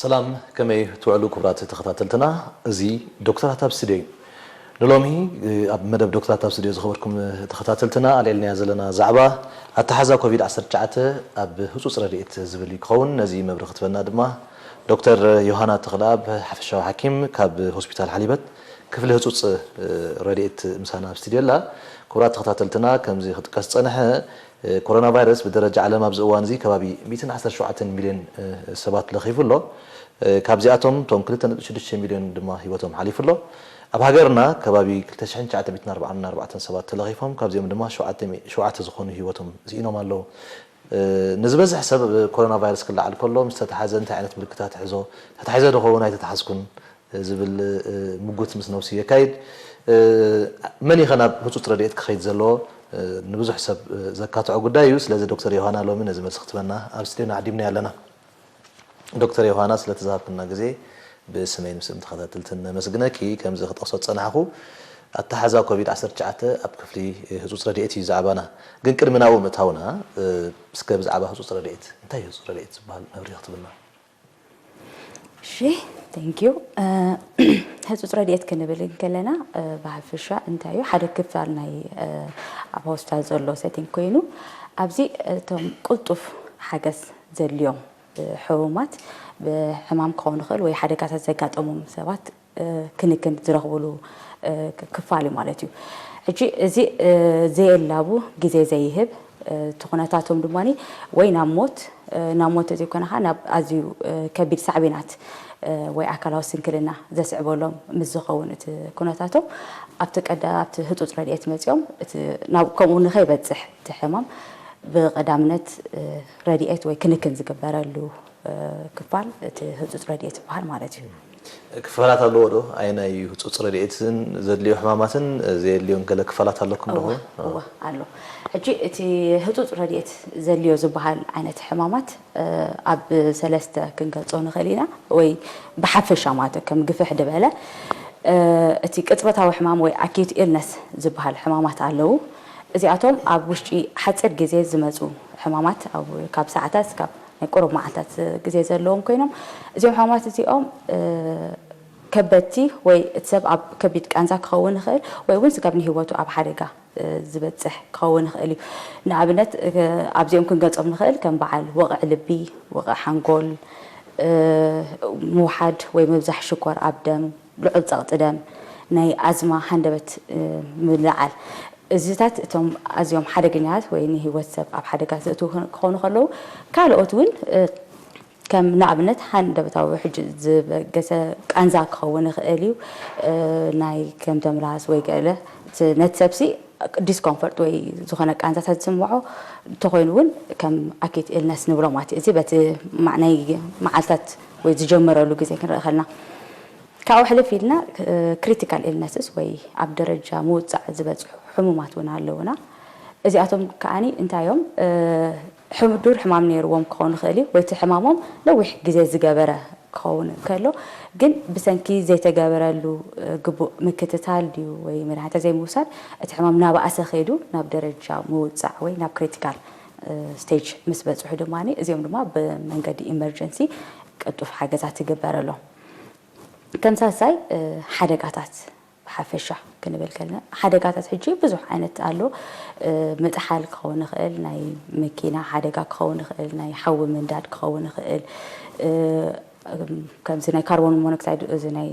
ሰላም፣ ከመይ ትውዕሉ ክቡራት ተኸታተልትና? እዚ ዶክተራት ኣብ ስቱድዮ እዩ። ንሎሚ ኣብ መደብ ዶክተራት ኣብ ስቱድዮ ዝኸበርኩም ተኸታተልትና ኣልዒልናዮ ዘለና ዛዕባ ኣተሓዛ ኮቪድ ዓሰርተ ትሽዓተ ኣብ ህጹጽ ረድኤት ዝብል ክኸውን። ነዚ መብርሂ ክትበና ድማ ዶክተር ዮሃና ተኽለኣብ ሓፈሻዊ ሓኪም ካብ ሆስፒታል ሓሊበት ክፍሊ ህጹጽ ረድኤት ምሳና ኣብ ስቱድዮ ኣላ። ክቡራት ተኸታተልትና፣ ከምዚ ክጥቀስ ዝጸንሐ፣ ኮሮና ቫይረስ ብደረጃ ዓለም ኣብዚ እዋን እዚ ከባቢ ሚእትን ዓሰርተ ሸውዓተን ሚልዮን ሰባት ለኺፉ ኣሎ። ካብዚኣቶም እቶም ክልተ ነጥቢ ሽዱሽተ ሚልዮን ድማ ህይወቶም ሓሊፉ ኣሎ። ኣብ ሃገርና ከባቢ ክልተ ሽሕን ትሽዓተ ሚእትን ኣርባዓን ኣርባዕተን ሰባት ተለኺፎም፣ ካብዚኦም ድማ ሸውዓተ ሚ-፣ ሸውዓተ ዝኾኑ ህይወቶም ስኢኖም ኣለዉ። ንዝበዝሕ ሰብ ኮሮና ቫይረስ ክለዓል ከሎ ምስ ተታሓዘ እንታይ ዓይነት ምልክታት ይሕዞ፣ ተታሒዘ ዶ ኸውን ኣይተታሓዝኩን ዝብል ምጉት ምስ ነብሱ የካይድ። መን እዩ ኸ ናብ ህጹጽ ረድኤት ክኸይድ ዘለዎ? ንብዙሕ ሰብ ዘካትዖ ጉዳይ እዩ። ስለዚ ዶክተር ዮሃና ሎሚ ነዚ መልሲ ክትበና ኣብ ስቱድዮና ዓዲምናያ ኣለና። ዶክተር ዮሃና፣ ስለ ተዛሃብክና ግዜ ብስመይን ብስም ተኸታተልትን ነመስግነኪ። ከምዚ ክጠቕሶ ዝጸናሕኩ፣ ኣተሓዛ ኮቪድ ዓሰርተ ትሽዓተ ኣብ ክፍሊ ህጹጽ ረድኤት እዩ ዛዕባና። ግን ቅድሚ ናብኡ ምእታውና፣ እስከ ብዛዕባ ህጹጽ ረድኤት፣ እንታይ እዩ ህጹጽ ረድኤት ዝበሃል መብርሂ ክትብልና? እሺ፣ thank you። ህጹጽ ረድኤት ክንብል እንከለና ብሓፈሻ እንታይ እዩ? ሓደ ክፋል ናይ ኣብ ሆስፒታል ዘሎ ሴቲንግ ኮይኑ፣ ኣብዚ እቶም ቅልጡፍ ሓገዝ ዘድልዮም ሕሙማት፣ ብሕማም ክኸውን ይኽእል ወይ ሓደጋታት ዘጋጠሞም ሰባት ክንክን ዝረኽብሉ ክፋል እዩ ማለት እዩ። ሕጂ እዚ ዘየላቡ ግዜ ዘይህብ፣ እቲ ኩነታቶም ድማ ወይ ናብ ሞት፣ ናብ ሞት ዘይኮነ ኸዓ ናብ ኣዝዩ ከቢድ ሳዕቤናት ወይ ኣካላዊ ስንክልና ዘስዕበሎም ምስ ዝኸውን እቲ ኩነታቶም፣ ኣብቲ ቀዳ ኣብቲ ህጹጽ ረድኤት መጺኦም እቲ ናብ ከምኡ ንኸይበጽሕ እቲ ሕማም ብቐዳምነት ረድኤት ወይ ክንክን ዝግበረሉ ክፋል እቲ ህጹጽ ረድኤት ይበሃል ማለት እዩ። ክፋላት ኣለዎ ዶ? ኣየናይ እዩ ህጹጽ ረድኤትን ዘድልዮ ሕማማትን ዘየድልዮን ገለ ክፋላት ኣለኩም ዶ? እወ፣ እወ፣ ኣሎ። ሕጂ እቲ ህጹጽ ረድኤት ዘድልዮ ዝበሃል ዓይነት ሕማማት ኣብ ሰለስተ ክንገልጾ ንኽእል ኢና፣ ወይ ብሓፈሻ ማለት እዩ፣ ከም ግፍሕ ዝበለ እቲ ቅጽበታዊ ሕማም ወይ ኣኪዩት ኢልነስ ዝበሃል ሕማማት ኣለዉ። እዚኣቶም ኣብ ውሽጢ ሓጺር ግዜ ዝመጹ ሕማማት፣ ኣብ፣ ካብ ሰዓታት እስካብ ናይ ቁሩብ መዓልታት ግዜ ዘለዎም ኮይኖም፣ እዚኦም ሕማማት እዚኦም ከበድቲ ወይ እቲ ሰብ ኣብ ከቢድ ቃንዛ ክኸውን ይኽእል፣ ወይ እውን ስጋብ ንህይወቱ ኣብ ሓደጋ ዝበጽሕ ክኸውን ይኽእል እዩ። ንኣብነት ኣብዚኦም ክንገልጾም ንኽእል ከም በዓል ወቕዒ ልቢ፣ ወቕዒ ሓንጎል፣ ምውሓድ ወይ ምብዛሕ ሽኮር ኣብ ደም፣ ልዑል ጸቕጢ ደም፣ ናይ ኣዝማ ሃንደበት ምልዓል። እዚታት እቶም ኣዝዮም ሓደገኛታት ወይ ንህይወት ሰብ ኣብ ሓደጋ ዘእትዉ ክኾኑ ከለዉ፣ ካልኦት እውን ከም ንኣብነት ሃንደበታዊ ሕጂ ዝበገሰ ቃንዛ ክኸውን ይኽእል እዩ። ናይ ከም ተምላስ ወይ ገለ ነቲ ሰብሲ ዲስኮምፈርት ወይ ዝኾነ ቃንዛታት ዝስምዖ እንተኾይኑ እውን ከም ኣኪት ኢልነስ ንብሎ ማለት እዩ። እዚ በቲ ናይ መዓልታት ወይ ዝጀመረሉ ግዜ ክንርኢ ከለና ካብኡ ሕልፍ ኢልና ክሪቲካል ኢልነስስ ወይ ኣብ ደረጃ ምውፃዕ ዝበፅሑ ሕሙማት እውን ኣለውና። እዚኣቶም ከዓኒ እንታይ እዮም? ሕምዱር ሕማም ነይርዎም ክኸውን ይኽእል እዩ ወይ እቲ ሕማሞም ነዊሕ ግዜ ዝገበረ ክኸውን ከሎ ግን ብሰንኪ ዘይተገበረሉ ግቡእ ምክትታል ድዩ ወይ መድሃኒታት ዘይምውሳድ እቲ ሕማም ናባኣሰ ከይዱ ናብ ደረጃ ምውፃዕ ወይ ናብ ክሪቲካል ስቴጅ ምስ በፅሑ ድማ እዚኦም ድማ ብመንገዲ ኢመርጀንሲ ቅልጡፍ ሓገዛት ይግበረሎም። ተመሳሳይ ሓደጋታት ብሓፈሻ ክንብል ከለና ሓደጋታት ሕጂ ብዙሕ ዓይነት ኣሎ። ምጥሓል ክኸውን ይኽእል፣ ናይ መኪና ሓደጋ ክኸውን ይኽእል፣ ናይ ሓዊ ምንዳድ ክኸውን ይኽእል። ከምዚ ናይ ካርቦን ሞኖክሳይድ እዚ ናይ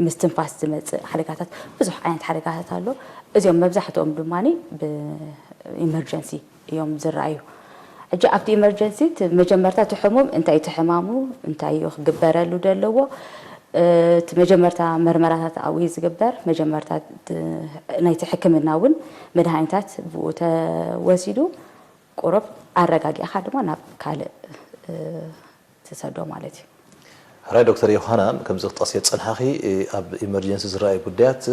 ምስትንፋስ ዝመፅእ ሓደጋታት ብዙሕ ዓይነት ሓደጋታት ኣሎ። እዚኦም መብዛሕትኦም ድማ ብኢመርጀንሲ እዮም ዝረኣዩ። ሕጂ ኣብቲ ኢመርጀንሲ እቲ መጀመርታ እቲ ሕሙም እንታይ እቲ ሕማሙ እንታይ እዩ ክግበረሉ ዘለዎ እቲ መጀመርታ መርመራታት ኣብኡ እዩ ዝግበር። መጀመርታ ናይቲ ሕክምና እውን መድሃኒታት ብኡ ተወሲዱ ቁሩብ ኣረጋጊእኻ ድማ ናብ ካልእ ትሰዶ ማለት እዩ። ሕራይ ዶክተር ዮሃና፣ ከምዚ ክትጠቕስዮ ዝጸንሓኺ ኣብ ኢመርጀንሲ ዝረኣዩ ጉዳያት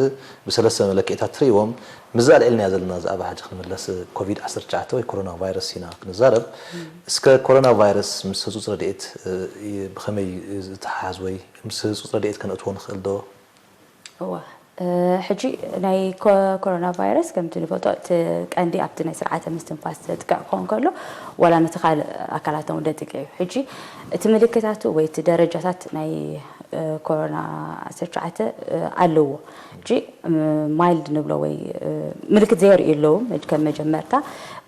ብሰለስተ መለክዒታት ትርእይዎም። ምስዛ ኣልዒልናያ ዘለና ዛዕባ ሕጂ ክንምለስ፣ ኮቪድ ዓሰርተ ትሽዓተ ወይ ኮሮና ቫይረስ ኢና ክንዛረብ። እስከ ኮሮና ቫይረስ ምስ ህጹጽ ረድኤት ብኸመይ ዝተሓሓዝ ወይ ምስ ህጹጽ ረድኤት ከነእትዎ ንኽእል ዶ? እወ፣ ሕጂ ናይ ኮሮና ቫይረስ ከምቲ ንፈልጦ እቲ ቀንዲ ኣብቲ ናይ ስርዓተ ምስትንፋስ ዘጥቅዕ ክኸውን ከሎ ዋላ ነቲ ካልእ ኣካላቶም ደጥቅዕ እዩ። ሕጂ እቲ ምልክታቱ ወይ እቲ ደረጃታት ናይ ኮሮና ዓሰርተ ትሽዓተ ኣለዎ። ሕጂ ማይልድ ንብሎ ወይ ምልክት ዘየርእዩ ኣለዉ ከም መጀመርታ።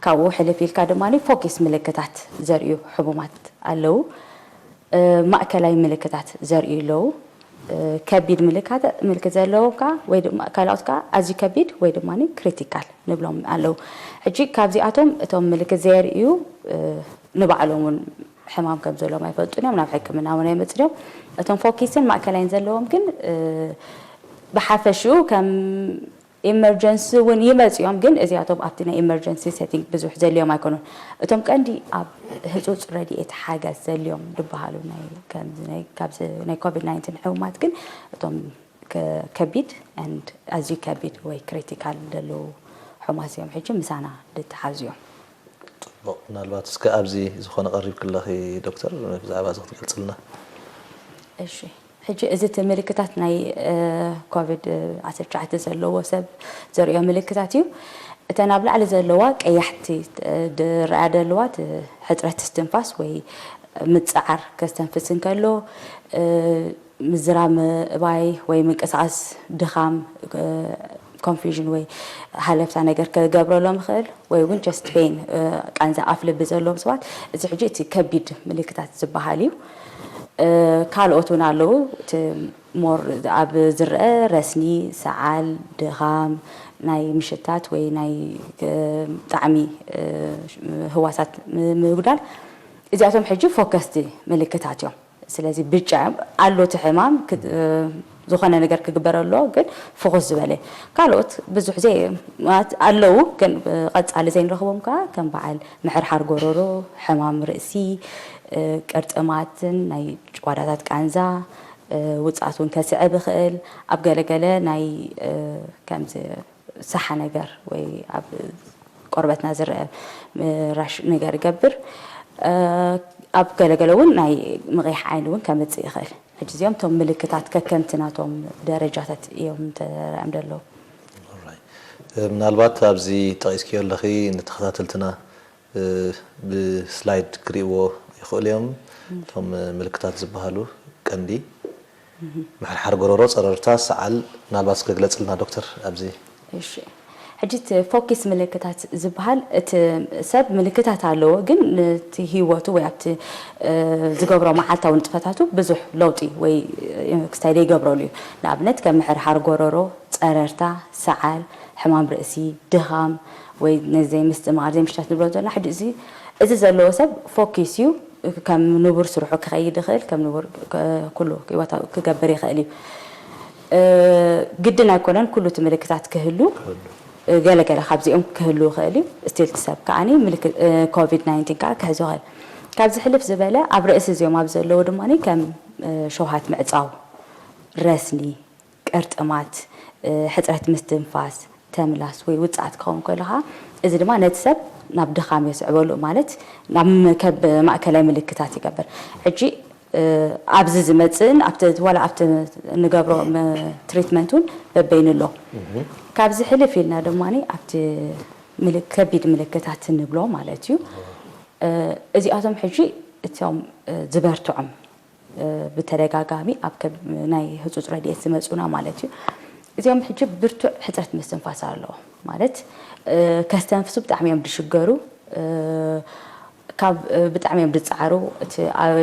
ካብኡ ሕልፍ ኢልካ ድማ ፎኪስ ምልክታት ዘርእዩ ሕሙማት ኣለዉ። ማእከላይ ምልክታት ዘርእዩ ኣለዉ። ከቢድ ምልክት ዘለዎም ከዓ ወይ ድማ ካልኦት ከዓ ኣዝዩ ከቢድ ወይ ድማ ክሪቲካል ንብሎም ኣለዉ። ሕጂ ካብዚኣቶም እቶም ምልክት ዘየርእዩ ንባዕሎም እውን ሕማም ከም ዘለዎም ኣይፈልጡን እዮም፣ ናብ ሕክምና እውን ኣይመፅን እዮም። እቶም ፎኪስን ማእከላይን ዘለዎም ግን ብሓፈሽኡ ከም ኢመርጀንሲ እውን ይመፅዮም፣ ግን እዚኣቶም ኣብቲ ናይ ኢመርጀንሲ ሴቲንግ ብዙሕ ዘልዮም ኣይኮኑን። እቶም ቀንዲ ኣብ ህፁፅ ረድኤት ሓገዝ ዘልዮም ዝበሃሉ ናይ ኮቪድ ናይንቲን ሕሙማት ግን እቶም ከቢድ ኣንድ ኣዝዩ ከቢድ ወይ ክሪቲካል ዘለዉ ሕማት እዮም ሕጂ ምሳና ዝተሓዙ እዮም። ፅቡቕ። ምናልባት እስከ ኣብዚ ዝኾነ ቀሪብ ክለኺ ዶክተር ብዛዕባ እዚ ክትገልፅልና። እሺ፣ ሕጂ እዚ እቲ ምልክታት ናይ ኮቪድ ዓሰርተ ትሽዓተ ዘለዎ ሰብ ዘርእዮ ምልክታት እዩ። እተን ኣብ ላዕሊ ዘለዋ ቀያሕቲ ዝረኣያ ዘለዋ ሕፅረት ትስትንፋስ ወይ ምፅዓር ከስተንፍስ እንከሎ ምዝራም እባይ ወይ ምንቅስቃስ ድኻም ኮንፊዥን ወይ ሃለፍታ ነገር ክገብረሎም ይኽእል ወይ እውን ጀስት ፔን ቃንዛ ኣፍ ልቢ ዘለዎም ሰባት እዚ ሕጂ እቲ ከቢድ ምልክታት ዝበሃል እዩ። ካልኦት እውን ኣለዉ እቲ ሞር ኣብ ዝረአ ረስኒ፣ ሰዓል፣ ድኻም፣ ናይ ምሽታት ወይ ናይ ጣዕሚ ህዋሳት ምጉዳል እዚኣቶም ሕጂ ፎከስቲ ምልክታት እዮም። ስለዚ ብጫ ኣሎ እቲ ሕማም ዝኾነ ነገር ክግበር ኣሎ ግን ፍኹስ ዝበለ ካልኦት ብዙሕ ዘይ ኣለዉ ግን ቀፃሊ ዘይንረኽቦም ከዓ ከም በዓል ምሕርሓር ጎረሮ፣ ሕማም ርእሲ፣ ቅርጥማትን ናይ ጭዋዳታት ቃንዛ ውፅኣት እውን ከስዕብ ይኽእል። ኣብ ገለገለ ናይ ከምዚ ሳሓ ነገር ወይ ኣብ ቆርበትና ዝረአ ራሽ ነገር ይገብር። ኣብ ገለገለ እውን ናይ ምቕያሕ ዓይኒ እውን ከምፅእ ይኽእል። ሕጂ እዚኦም እቶም ምልክታት ከከምቲ ናቶም ደረጃታት እዮም ተራእዮም ዘለዉ። ምናልባት ኣብዚ ጠቒስክዮ ኣለኺ ንተኸታተልትና ብስላይድ ክርእይዎ ይኽእሉ እዮም። እቶም ምልክታት ዝበሃሉ ቀንዲ ምሕርሓር ጎረሮ፣ ጸረርታ፣ ሰዓል ምናልባት ክግለጽልና ዶክተር ኣብዚ። እሺ። ሕጂ እቲ ፎኪስ ምልክታት ዝበሃል እቲ ሰብ ምልክታት ኣለዎ ግን ነቲ ህይወቱ ወይ ኣብቲ ዝገብሮ መዓልታዊ ንጥፈታቱ ብዙሕ ለውጢ ወይ ክስታይ ዘይገብረሉ እዩ። ንኣብነት ከም ምሕርሓር ጎረሮ፣ ጸረርታ፣ ሰዓል፣ ሕማም ርእሲ፣ ድኻም ወይ ነዚ ዘይምስትምቓር ዘይምሽታት ንብሎ ዘለና ሕጂ እዚ እዚ ዘለዎ ሰብ ፎኪስ እዩ ከም ንቡር ስርሑ ክኸይድ ይኽእል ከም ንቡር ኩሉ ህይወታዊ ክገብር ይኽእል እዩ። ግድን ኣይኮነን ኩሉ እቲ ምልክታት ክህሉ ገለገለ ካብዚኦም ክህሉ ይኽእል እዩ። ስቲል እቲ ሰብ ከዓ ኮቪድ ናይንቲን ከዓ ክሕዞ ይኽእል። ካብ ዝሕልፍ ዝበለ ኣብ ርእሲ እዚኦም ኣብ ዘለዉ ድማ ከም ሸውሃት ምዕፃው፣ ረስኒ፣ ቅርጥማት፣ ሕፅረት ምስትንፋስ፣ ተምላስ ወይ ውፅኣት ክኸውን ከሎ ከዓ እዚ ድማ ነቲ ሰብ ናብ ድኻም የስዕበሉ ማለት ናብ ከብ ማእከላይ ምልክታት ይገብር። ሕጂ ኣብዚ ዝመፅእን ኣብቲ ዋላ ኣብቲ ንገብሮ ትሪትመንት እውን በበይኑ ኣሎ። ካብዚ ሕልፍ ኢልና ድማ ኣብቲ ከቢድ ምልክታት ንብሎ ማለት እዩ። እዚኣቶም ሕጂ እቶም ዝበርትዖም ብተደጋጋሚ ኣብ ናይ ህፁፅ ረድኤት ዝመፁና ማለት እዩ። እዚኦም ሕጂ ብርቱዕ ሕፅረት ምስትንፋስ ኣለዎ ማለት ከስተንፍሱ ብጣዕሚ እዮም ዝሽገሩ። ካብ ብጣዕሚ እዮም ዝፃዕሩ። እቲ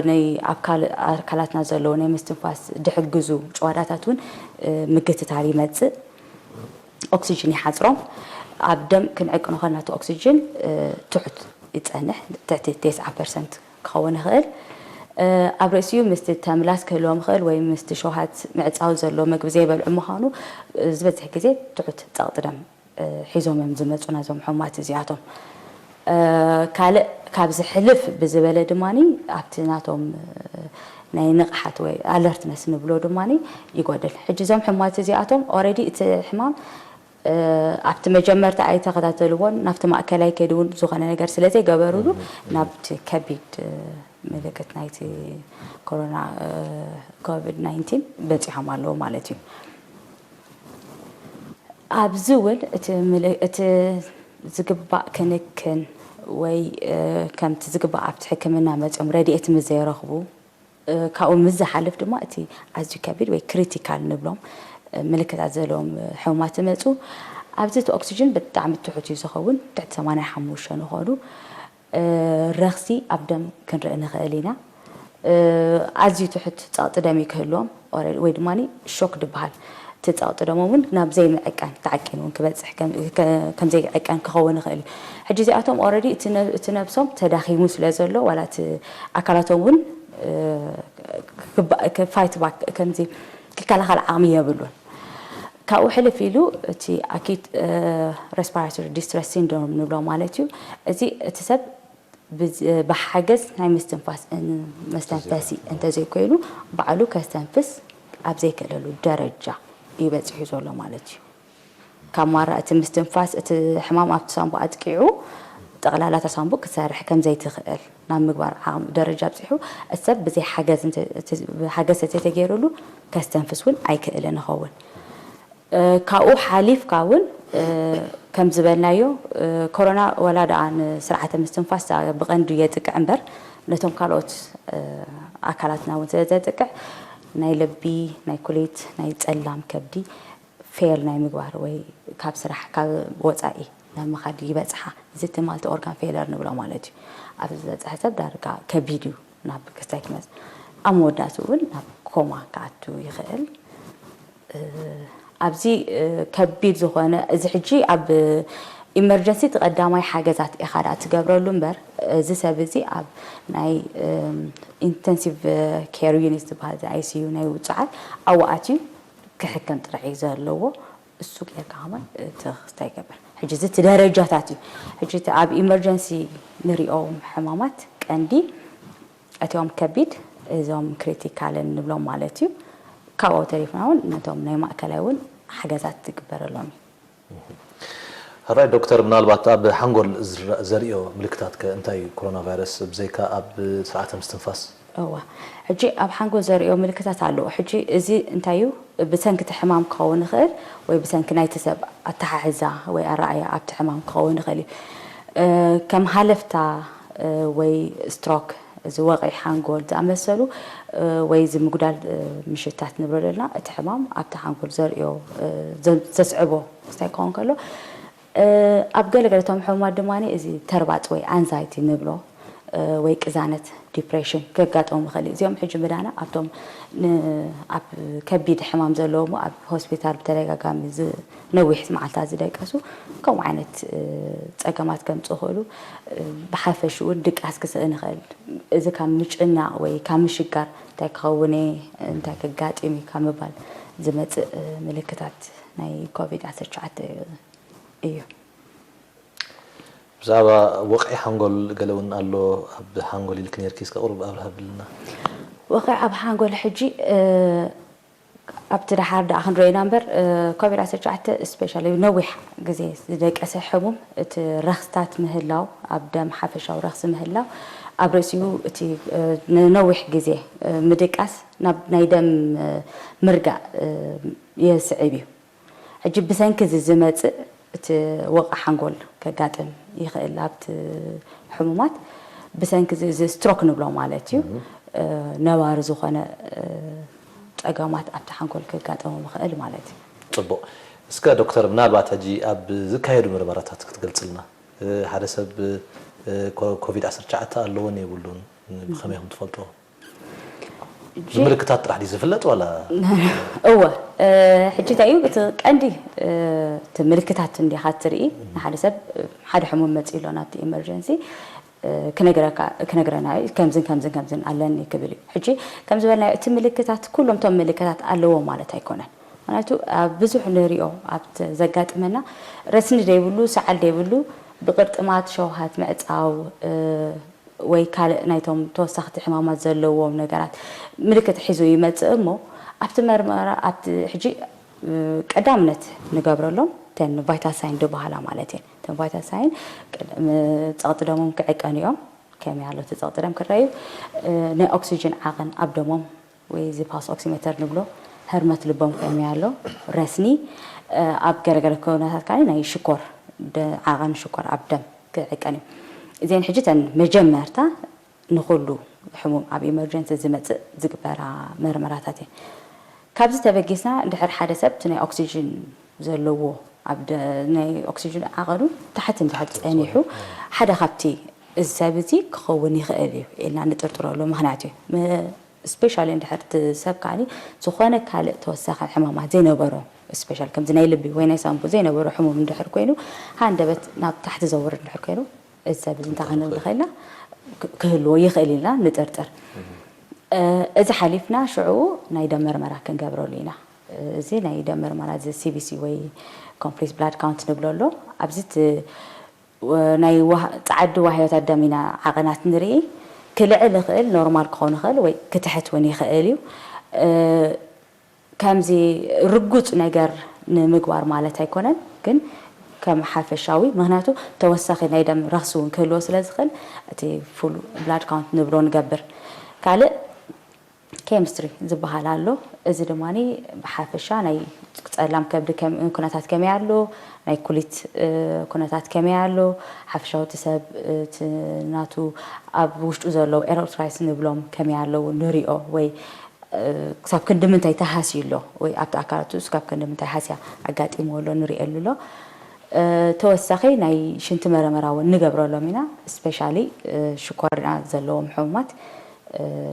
ናይ ኣብ ካልእ ኣካላትና ዘለዉ ናይ ምስትንፋስ ዝሕግዙ ጭዋዳታት እውን ምግትታር ይመፅእ። ኦክሲጅን ይሓፅሮም። ኣብ ደም ክንዕቅኖ ከለና እቲ ኦክሲጅን ትሑት ይፀንሕ፣ ትሕቲ ተስዓ ፐርሰንት ክኸውን ይኽእል። ኣብ ርእሲኡ ምስቲ ተምላስ ክህልዎም ይኽእል ወይ ምስቲ ሸውሃት ምዕፃው ዘሎ ምግቢ ዘይበልዑ ምዃኑ ዝበዝሕ ግዜ ትሑት ፀቕጢ ደም ሒዞም እዮም ዝመፁ ናዞም ሕሙማት እዚኣቶም። ካልእ ካብዚ ሕልፍ ብዝበለ ድማ ኣብቲ ናቶም ናይ ንቕሓት ወይ ኣለርትነስ ንብሎ ድማ ይጎድል። ሕጂ እዞም ሕሙማት እዚኣቶም ኦረዲ እቲ ሕማም ኣብቲ መጀመርታ ኣይተኸታተልዎን ናብቲ ማእከላይ ከይዱ እውን ዝኾነ ነገር ስለ ዘይገበሩሉ ናብቲ ከቢድ ምልክት ናይቲ ኮሮና ኮቪድ ናይንቲን በፂሖም ኣለዉ ማለት እዩ። ኣብዚ እውን እቲ ምል- እቲ ዝግባእ ክንክን ወይ እ፣ ከምቲ ዝግባእ ኣብቲ ሕክምና መፅኦም ረድኤት ምስ ዘይረኽቡ እ፣ ካብኡ ምስ ዝሓልፍ ድማ እቲ ኣዝዩ ከቢድ ወይ ክሪቲካል ንብሎም እ፣ ምልክታት ዘለዎም እ፣ ሕሙማት ይመፁ። ኣብዚ እቲ ኦክሲጅን ብጣዕሚ ትሑት እዩ ዝኸውን፣ ትሕቲ ሰማንያ ሓሙሽተ ንኾኑ እ፣ ረኽሲ ኣብ ደም ክንርኢ ንኽእል ኢና። እ፣ ኣዝዩ ትሑት ጸቕጢ ደም እዩ ክህልዎም ኦረ- ወይ ድማ ሾክ ዝበሃል እቲ ጸቕጢ ደሞም እውን ናብ ዘይምዕቃን ተዓቂኑ እውን ክበጽሕ ከም- ከ- ከም ዘይዕቀን ክኸውን ይኽእል እዩ። ሕጂ እዚኣቶም ኦረዲ እቲ ነ- እቲ ነብሶም ተዳኺሙ ስለ ዘሎ ዋላ እቲ ኣካላቶም እውን እ፣ ክባ- ክ- ፋይት ባክ ከምዚ ክከላኸል ዓቕሚ የብሉን። ካብኡ ሕልፍ ኢሉ እቲ ኣኪት ሬስፓራቶሪ ዲስትረስ ሲንድሮም ንብሎ ማለት እዩ። እዚ እቲ ሰብ ብዝ- ብሓገዝ ናይ ምስትንፋስ እ- መስተንፈሲ እንተዘይኮይኑ ባዕሉ ከስተንፍስ ኣብ ዘይክእለሉ ደረጃ እዩ በፂሑ ዘሎ ማለት እዩ። ካብ ማራ እቲ ምስትንፋስ እቲ ሕማም ኣብቲ ሳንቡእ ኣጥቂዑ ጠቕላላ እታ ሳንቡእ ክትሰርሕ ከም ዘይትኽእል ናብ ምግባር ዓቕሚ ደረጃ ኣብፂሑ እቲ ሰብ ብዘይ ሓገዝ እንተ- እቲ ብሓገዝ እንተተገይሩሉ ከስተንፍስ እውን ኣይክእልን ይኸውን። እ፣ ካብኡ ሓሊፍካ እውን እ፣ ከም ዝበልናዮ እ፣ ኮሮና ወላ ደኣ ንስርዓተ ምስትንፋስ ብቐንዱ የጥቅዕ እምበር ነቶም ካልኦት እ፣ ኣካላትና እውን ስለ ዘጥቅዕ ናይ ልቢ፣ ናይ ኩሊት፣ ናይ ጸላም ከብዲ ፌል ናይ ምግባር ወይ ካብ ስራሕ ካብ ወፃኢ ናብ ምኻድ ይበፅሓ። እዚ እቲ ማልቲ ኦርጋን ፌለር ንብሎ ማለት እዩ። ኣብዚ ዝበፅሐ ሰብ ዳርጋ ከቢድ እዩ ናብ ክስታይ ክመፅእ ኣብ መወዳእትኡ እውን ናብ ኮማ ክኣቱ ይኽእል። ኣብዚ ከቢድ ዝኾነ እዚ ሕጂ ኣብ ኢመርጀንሲ እቲ ቀዳማይ ሓገዛት ኢኻ ደኣ ትገብረሉ እምበር እዚ ሰብ እዚ ኣብ ናይ ኢንተንሲቭ ኬር ዩኒት ዝበሃል ኣይሲዩ ናይ ውፁዓት ኣብኡ ኣትዩ ክሕከም ጥራሕ እዩ ዘለዎ። እሱ ጌርካ ከማን እቲ ክስታይ ይገብር። ሕጂ እዚ እቲ ደረጃታት እዩ። ሕጂ እቲ ኣብ ኢመርጀንሲ ንሪኦም ሕማማት ቀንዲ እቲኦም ከቢድ እዞም ክሪቲካልን ንብሎም ማለት እዩ። ካብኡ ተሪፍና እውን ነቶም ናይ ማእከላይ እውን ሓገዛት ዝግበረሎም እዩ። ሕራይ ዶክተር፣ ምናልባት ኣብ ሓንጎል ዝረ- ዘርእዮ ምልክታት ከ እንታይ እዩ? ኮሮና ቫይረስ ብዘይካ ኣብ ስርዓተ ምስትንፋስ? እዋ ሕጂ ኣብ ሓንጎል ዘርእዮ ምልክታት ኣለዎ። ሕጂ እዚ እንታይ እዩ? ብሰንኪ እቲ ሕማም ክኸውን ይኽእል ወይ ብሰንኪ ናይቲ ሰብ ኣተሓሕዛ ወይ ኣረኣእያ ኣብቲ ሕማም ክኸውን ይኽእል እዩ። እ፣ ከም ሃለፍታ እ፣ ወይ ስትሮክ እዚ ወቕዒ ሓንጎል ዝኣመሰሉ እ፣ ወይ እዚ ምጉዳል እ፣ ምሽታት ንብሎ ዘለና እቲ ሕማም ኣብቲ ሓንጎል ዘርእዮ እ፣ ዘ- ዘስዕቦ ክስታይ ክኸውን ከሎ እ፣ ኣብ ገለገለቶም ሕሙማት ድማ እዚ ተርባፅ ወይ ኣንዛይቲ ንብሎ እ፣ ወይ ቅዛነት ዲፕሬሽን ከጋጥሞም ይኽእል እዩ። እዚኦም ሕጂ ምዳና ኣብቶም ን- ኣብ ከቢድ ሕማም ዘለዎም ኣብ ሆስፒታል ብተደጋጋሚ ዝ- ነዊሕ መዓልታት ዝደቀሱ ከምኡ ዓይነት እ፣ ፀገማት ከምፅኡ ይኽእሉ። እ፣ ብሓፈሽኡ ድቃስ ክስእን ይኽእል። እዚ ካብ ምጭናቕ ወይ ካብ ምሽጋር እንታይ ክኸውን እየ እንታይ ከጋጥም እዩ ካብ ምባል ዝመፅእ እ፣ ምልክታት ናይ ኮቪድ ዓሰርተ ትሽዓተ እዩ። ብዛዕባ ወቕዒ ሓንጎል ገለ እውን ኣሎ። ኣብ ሓንጎል ኢልክ ነርኪ እስከ ቁሩብ ኣብርሃ ብልና። ወቕዒ ኣብ ሓንጎል ሕጂ እ፣ ኣብቲ ደሓር ደኣ ክንሪኦ ኢና እምበር እ፣ ኮቪድ ዓሰርተ ትሽዓተ ስፔሻሊ ነዊሕ ግዜ ዝደቀሰ ሕሙም እቲ ረኽስታት ምህላው ኣብ ደም ሓፈሻዊ ረኽሲ ምህላው ኣብ ርእሲኡ እቲ እ፣ ንነዊሕ ግዜ እ፣ ምድቃስ ናብ ናይ ደም እ፣ ምርጋእ እ፣ የስዕብ እዩ። ሕጂ ብሰንኪ እዚ ዝመፅእ እቲ ወቕዒ ሓንጎል ከጋጥም ይኽእል ኣብቲ ሕሙማት ብሰንኪ እዚ እዚ ስትሮክ ንብሎ ማለት እዩ እ፣ ነባሪ ዝኾነ እ፣ ፀገማት ኣብቲ ሓንጎል ከጋጥሞም ይኽእል ማለት እዩ። ፅቡቕ። እስከ ዶክተር፣ ምናልባት ሕጂ ኣብ ዝካየዱ ምርመራታት ክትገልፅልና እ፣ ሓደ ሰብ እ፣ ኮ- ኮቪድ ዓሰርተ ትሽዓተ ኣለዎን የብሉን ብኸመይ ከም ትፈልጥዎ? ብምልክታት ጥራሕ ድዩ ዝፍለጥ ዋላ? እወ እ፣ ሕጂ እንታይ እዩ እቲ ቀንዲ እ፣ እቲ ምልክታት እንዲኻ ትርኢ ንሓደ ሰብ እ፣ ሓደ ሕሙም መፂኡ ኣሎ ናብቲ ኢመርጀንሲ እ፣ ክነግረካ ክነግረና እዩ ከምዝን ከምዝን ከምዝን ኣለኒ ክብል እዩ። ሕጂ ከም ዝበልናዮ እቲ ምልክታት ኩሎም እቶም ምልክታት ኣለዎ ማለት ኣይኮነን። ምክንያቱ ኣብ ብዙሕ ንሪኦ ኣብቲ ዘጋጥመና ረስኒ ዘይብሉ ሰዓል ዘይብሉ ብቅርጥማት ሸውሃት ምዕፃው እ፣ ወይ ካልእ ናይቶም ተወሳኽቲ ሕማማት ዘለዎም ነገራት ምልክት ሒዙ ይመፅእ እሞ ኣብቲ መርመራ ኣብቲ ሕጂ እ፣ ቀዳምነት ንገብረሎም ተን ቫይታል ሳይን ዝበሃላ ማለት እየን። ተን ቫይታል ሳይን ቅድ- ም- ፀቕጢ ደሞም ክዕቀኑ እዮም። ከመይ ኣሎ እቲ ፀቕጢ ደም ክረኣዩ እ፣ ናይ ኦክሲጅን ዓቕን ኣብ ደሞም ወይ እዚ ፓልስ ኦክሲሜተር ንብሎ ህርመት ልቦም ከመይ ኣሎ ረስኒ ኣብ ገለገለ ኩነታት ከኣ ናይ ሽኮር፣ ዓቐን ሽኮር ኣብ ደም ክዕቀን እዩ። እዚአን ሕጂ እተን መጀመርታ ንኹሉ ሕሙም ኣብ ኢመርጀንሲ ዝመጽእ ዝግበራ መርመራታት እየን። ካብዚ ተበጊስና፣ ድሕር ሓደ ሰብ እቲ ናይ ኦክሲጅን ዘለዎ፣ ኣብ ናይ ኦክሲጅን ዓቐኑ ታሕቲ እንድሕር ጸኒሑ፣ ሓደ ካብቲ እዚ ሰብ እዚ ክኸውን ይኽእል እዩ ኢልና ንጥርጥረሉ ምኽንያት እዩ። ስፔሻሊ እንድሕር እቲ ሰብ ከኣ ዝኾነ ካልእ ተወሳኺ ሕማማት ዘይነበሮ፣ ስፔሻሊ ከምዚ ናይ ልቢ ወይ ናይ ሳንቡ ዘይነበሮ ሕሙም እንድሕር ኮይኑ፣ ሃንደበት ናብ ታሕቲ ዘውርድ እንድሕር ኮይኑ፣ እዚ ሰብ እዚ እንታይ ክንብል ንኽእል ኢና? ክህልዎ ይኽእል ኢልና ንጥርጥር። እዚ ሓሊፍና ሽዑ ናይ ደም መርመራ ክንገብረሉ ኢና። እዚ ናይ ደም መርመራ፣ እዚ ሲ ቢ ሲ ወይ ኮምፕሊት ብላድ ካውንት ንብሎ ኣሎ። ኣብዚ ናይ ጸዓዲ ዋህዮታት ደም ኢና ዓቐናት ንርኢ። ክልዕል ይኽእል፣ ኖርማል ክኸውን ይኽእል ወይ ክትሕት እውን ይኽእል እዩ። ከምዚ ርጉጽ ነገር ንምግባር ማለት ኣይኮነን፣ ግን ከም ሓፈሻዊ፣ ምኽንያቱ ተወሳኺ ናይ ደም ረኽሲ እውን ክህልዎ ስለ ዝኽእል፣ እቲ ፉል ብላድ ካውንት ንብሎ ንገብር። ካልእ ኬሚስትሪ ዝበሃል ኣሎ። እዚ ድማ ብሓፈሻ ናይ ጸላም ከብዲ ኩነታት ከመይ ኣሎ፣ ናይ ኩሊት ኩነታት ከመይ ኣሎ፣ ሓፈሻዊ እቲ ሰብ እቲ ናቱ ኣብ ውሽጡ ዘለዉ ኤሮትራይስ ንብሎም ከመይ ኣለዉ ንሪኦ፣ ወይ ክሳብ ክንዲ ምንታይ ተሃስዩ ኣሎ፣ ወይ ኣብቲ ኣካላቱ ክሳብ ክንዲ ምንታይ ሃስያ ኣጋጢምዎ ኣሎ ንሪኤሉ ኣሎ። ተወሳኺ ናይ ሽንቲ መረመራ እውን ንገብረሎም ኢና። ስፔሻሊ ሽኮርና ዘለዎም ሕሙማት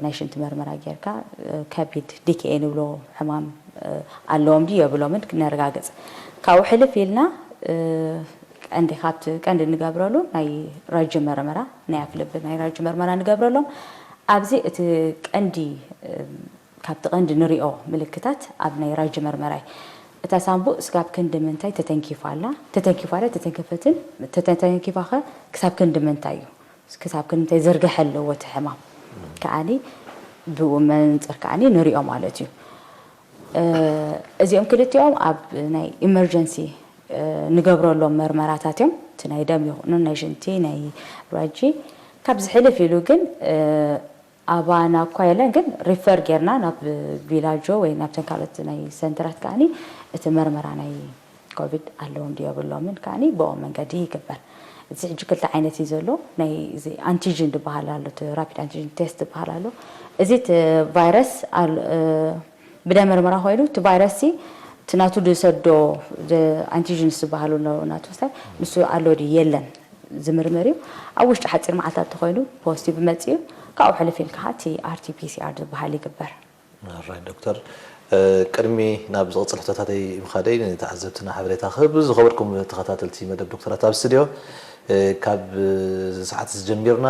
ናይ ሽንቲ መርመራ ጌርካ፣ ከቢድ ዲ ኬ ኤ ንብሎ ሕማም ኣለዎም ድዩ የብሎምን ክነረጋግጽ። ካብኡ ሕልፍ ኢልና፣ ቀንዲ ካብቲ ቀንዲ እንገብረሉ ናይ ራጂ መርመራ፣ ናይ ኣፍ ልቢ ናይ ራጂ መርመራ ንገብረሎም። ኣብዚ እቲ ቀንዲ፣ ካብቲ ቀንዲ ንሪኦ ምልክታት ኣብ ናይ ራጂ መርመራ እዩ። እታ ሳንቡእ ስጋብ ክንዲ ምንታይ ተተንኪፋ ኣላ፣ ተተንኪፋ ኣላ፣ ተተንከፈትን፣ ተተንኪፋኸ ክሳብ ክንዲ ምንታይ እዩ? ክሳብ ክንዲ ምንታይ ዝርግሐ ኣለዎ እቲ ሕማም? ከኣኒ ብኡ መንጽር ከኣኒ ንሪኦ ማለት እዩ። እዚኦም ክልቲኦም ኣብ ናይ ኢመርጀንሲ ንገብረሎም መርመራታት እዮም። እቲ ናይ ደም ይኹኑ ናይ ሽንቲ፣ ናይ ራጂ። ካብዚ ሕልፍ ኢሉ ግን ኣባና እኳ የለን፣ ግን ሪፈር ጌርና ናብ ቪላጆ ወይ ናብተን ካልኦት ናይ ሰንተራት ከኣኒ እቲ መርመራ ናይ ኮቪድ ኣለዎም ድዩ የብሎምን ከኣኒ ብኦም መንገዲ ይግበር። እዚ ሕጂ ክልተ ዓይነት እዩ ዘሎ። ናይ እዚ ኣንቲጅን ዝበሃል ኣሎ፣ እቲ ራፒድ ኣንቲጅን ቴስት ዝበሃል ኣሎ። እዚ እቲ ቫይረስ ብደም መርመራ ኮይኑ፣ እቲ ቫይረስ ሲ እቲ ናቱ ዝሰዶ ኣንቲጅንስ ዝበሃሉ ኣለዉ፣ ናቱ ስታይ ንሱ ኣሎ ድዩ የለን ዝምርምር እዩ። ኣብ ውሽጢ ሓፂር መዓልታት እንተኾይኑ ፖዚቲቭ መፅኡ፣ ካብኡ ሕልፍ ኢልካ እቲ ኣር ቲ ፒ ሲ ኣር ዝበሃል ይግበር። ራይት ዶክተር፣ ቅድሚ ናብ ዝቕፅል ሕቶታተይ ምኻደይ ንተዓዘብትና ሓበሬታ ክህብ፣ ዝኸበርኩም ተኸታተልቲ መደብ ዶክተራት ኣብ ስቱድዮ፣ ካብ ሰዓት ዝጀሚርና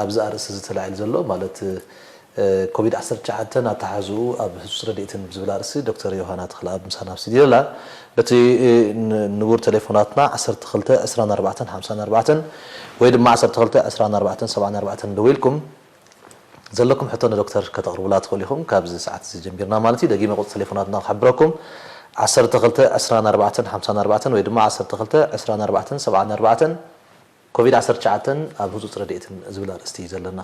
ኣብዚ ኣርእስቲ ዝተላዒሉ ዘሎ ማለት ኮቪድ ዓሰርተ ትሽዓተ ኣተሓሕዝኡ ኣብ ህጹጽ ረድኤትን ብዝብል ኣርእስቲ ዶክተር ዮሃና ተኽለኣብ ምሳና ኣብ ስቱድዮ ኣላ። በቲ ንቡር ቴሌፎናትና ዓሰርተ ክልተ ዕስራን ኣርባዕተን ሓምሳን ኣርባዕተን ወይ ድማ ዓሰርተ ክልተ ዕስራን ኣርባዕተን ሰብዓን ኣርባዕተን ደዊልኩም ዘለኩም ሕቶ ንዶክተር ከተቕርቡላ ትኽእሉ ኢኹም። ካብዚ ሰዓት እዚ ጀሚርና ማለት እዩ። ደጊመ ቁጽሪ ቴሌፎናትና ክሕብረኩም፣ ዓሰርተ ክልተ ዕስራን ኣርባዕተን ሓምሳን ኣርባዕተን ወይ ድማ ዓሰርተ ክልተ ዕስራን ኣርባዕተን ሰብዓን ኣርባዕተን። ኮቪድ ዓሰርተ ትሽዓተ ኣብ ህጹጽ ረድኤትን ዝብል ኣርእስቲ እዩ ዘለና።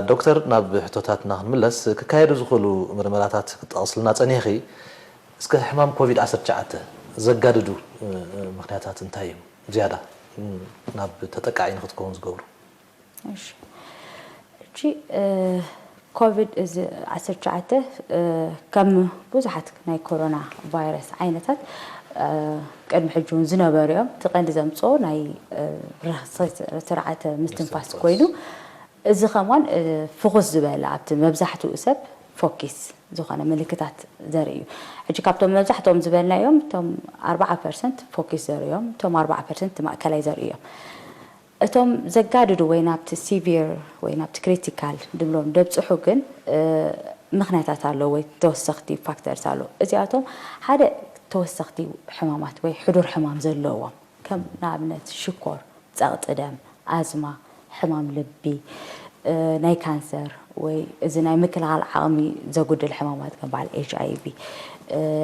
ዶክተር፣ ናብ ሕቶታትና ክንምለስ፣ ክካየዱ ዝኽእሉ ምርመራታት ክትጠቕስልና ጸኒሕኺ። እስከ ሕማም ኮቪድ ዓሰርተ ትሽዓተ ዘጋድዱ ምኽንያታት እንታይ እዮም? ዝያዳ ናብ ተጠቃዒ ንክትከውን ዝገብሩ። እሺ። ሕጂ ኮቪድ እዚ ዓሰርተ ትሽዓተ ከም ብዙሓት ናይ ኮሮና ቫይረስ ዓይነታት ቅድሚ ሕጂ እውን ዝነበሩ እዮም። እቲ ቀንዲ ዘምፅኦ ናይ ረኽሲ ስርዓተ ምስትንፋስ ኮይኑ፣ እዚ ከማን ፍኹስ ዝበለ ኣብቲ መብዛሕትኡ ሰብ ፎኪስ ዝኾነ ምልክታት ዘርኢ እዩ። ሕጂ ካብቶም መብዛሕትኦም ዝበልናዮም እቶም ኣርባዓ ፐርሰንት ፎኪስ ዘርእዮም፣ እቶም ኣርባዓ ፐርሰንት ማእከላይ ዘርእዮም። እቶም ዘጋድዱ ወይ ናብቲ ሲቪር ወይ ናብቲ ክሪቲካል ድብሎም ደብፅሑ ግን ምኽንያታት ኣለዉ ወይ ተወሰኽቲ ፋክተርስ ኣለዉ። እዚኣቶም ሓደ ተወሰኽቲ ሕማማት ወይ ሕዱር ሕማም ዘለዎም ከም ንኣብነት ሽኮር፣ ጸቕጢ ደም፣ ኣዝማ፣ ሕማም ልቢ፣ ናይ ካንሰር ወይ እዚ ናይ ምክልኻል ዓቕሚ ዘጉድል ሕማማት ከም በዓል ኤች ኣይ ቪ፣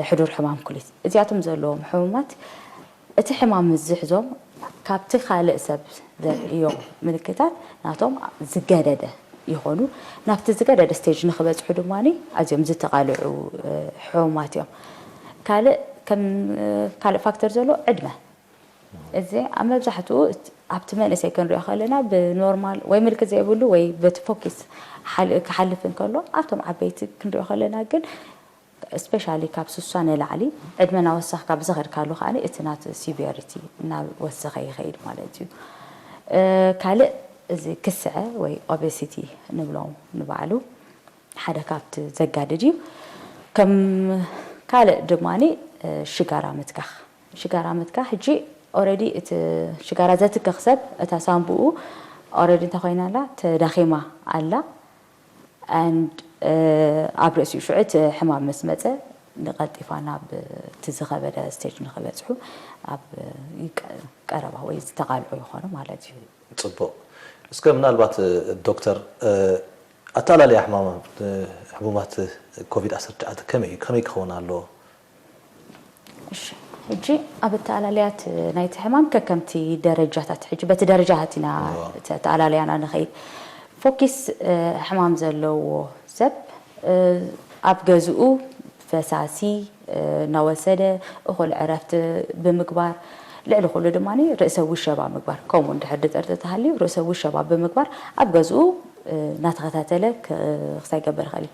ሕዱር ሕማም ኩሊት እዚኣቶም ዘለዎም ሕሙማት እቲ ሕማም ምስ ዝሕዞም ካብቲ ካልእ ሰብ ዘርእዮም ምልክታት ናቶም ዝገደደ ይኾኑ። ናብቲ ዝገደደ ስቴጅ ንኽበጽሑ ድማ ኣዝዮም ዝተቓልዑ ሕሙማት እዮም። ካልእ ከም ካልእ ፋክተር ዘሎ ዕድመ። እዚ ኣብ መብዛሕትኡ ኣብቲ መንእሰይ ክንሪኦ ከለና ብኖርማል ወይ ምልክት ዘይብሉ ወይ በቲ ፎኪስ ክሓልፍ እንከሎ ኣብቶም ዓበይቲ ክንሪኦ ከለና ግን ስፔሻሊ ካብ ስሳ ንላዕሊ ዕድመ እናወሰኽካ ብዝኸድካሉ ከዓ እቲ ናት ሲቪሪቲ እናወሰኸ ይኸይድ ማለት እዩ። ካልእ እዚ ክስዐ ወይ ኦቤሲቲ ንብሎ ንባዕሉ ሓደ ካብቲ ዘጋድድ እዩ። ከም ካልእ ድማ ሽጋራ ምትካኽ ሽጋራ ምትካኽ ሕጂ ኦረዲ እቲ ሽጋራ ዘትክኽ ሰብ እታ ሳንቡኡ ኦረዲ እንታይ ኮይና ኣላ ተዳኺማ ኣላ። And ኣብ ርእሲኡ ሽዑ እቲ ሕማም ምስ መፀ ንቐልጢፋ ናብ እቲ ዝኸበደ ስቴጅ ንክበፅሑ ኣብ ቀረባ ወይ ዝተቓልዑ ይኾኑ ማለት እዩ። ፅቡቕ። እስከ ምናልባት ዶክተር ኣተኣላልያ ሕሙማት ኮቪድ ዓሰርተ ትሽዓተ ከመይ እዩ ከመይ ክኸውን ኣለዎ? እሺ፣ ሕጂ ኣብ ኣተኣላልያት ናይቲ ሕማም ከከምቲ ደረጃታት ሕጂ በቲ ደረጃታት ኢና ተኣላልያና ንኸይድ። ፎኪስ ሕማም ዘለዎ ሰብ ኣብ ገዝኡ ፈሳሲ እናወሰደ እኹል ዕረፍቲ ብምግባር ልዕሊ ኩሉ ድማ ርእሰ ውሸባ ምግባር ከምኡ እንድሕር ድጥርጢ ተሃልዩ ርእሰ ውሸባ ብምግባር ኣብ ገዝኡ እናተኸታተለ ክሳይ ገበር ይኽእል እዩ።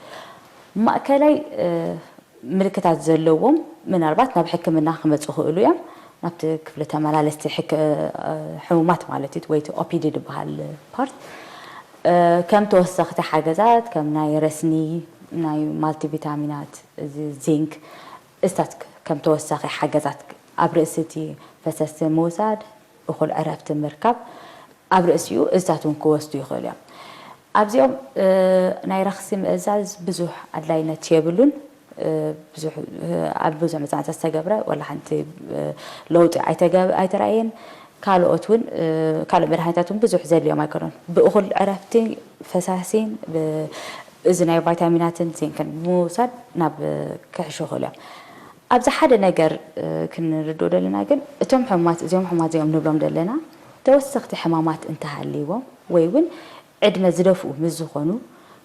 ማእከላይ ምልክታት ዘለዎም ምናልባት ናብ ሕክምና ክመፁ ክእሉ እዮም። ናብቲ ክፍሊ ተመላለስቲ ሕሙማት ማለት እዩ ወይ ኦፒዲ ዝበሃል ፓርት ከም ተወሰኽቲ ሓገዛት ከም ናይ ረስኒ ናይ ማልቲቪታሚናት እዚ ዚንክ እስታት ከም ተወሳኺ ሓገዛት ኣብ ርእሲ እቲ ፈሰስቲ ምውሳድ እኹል ዕረፍቲ ምርካብ ኣብ ርእሲኡ እዝታት እውን ክወስዱ ይኽእሉ እዮም። ኣብዚኦም ናይ ረኽሲ ምእዛዝ ብዙሕ ኣድላይነት የብሉን። ብዙሕ ኣብ ብዙሕ መፅናዕቲ ዝተገብረ ወላ ሓንቲ ለውጢ ኣይተራእየን። ካልኦት እውን ካልኦት መድሓኒታት እውን ብዙሕ ዘድልዮም ኣይኮኑን። ብእኹል ዕረፍቲ ፈሳሲን እዚ ናይ ቫይታሚናትን ዚንክን ብምውሳድ ናብ ክሕሹ ይኽእሉ እዮም። ኣብዚ ሓደ ነገር ክንርድኦ ዘለና ግን እቶም ሕሙማት እዚኦም ሕሙማት እዚኦም ንብሎም ዘለና ተወሰኽቲ ሕማማት እንተሃልይዎም ወይ እውን ዕድመ ዝደፍኡ ምስ ዝኾኑ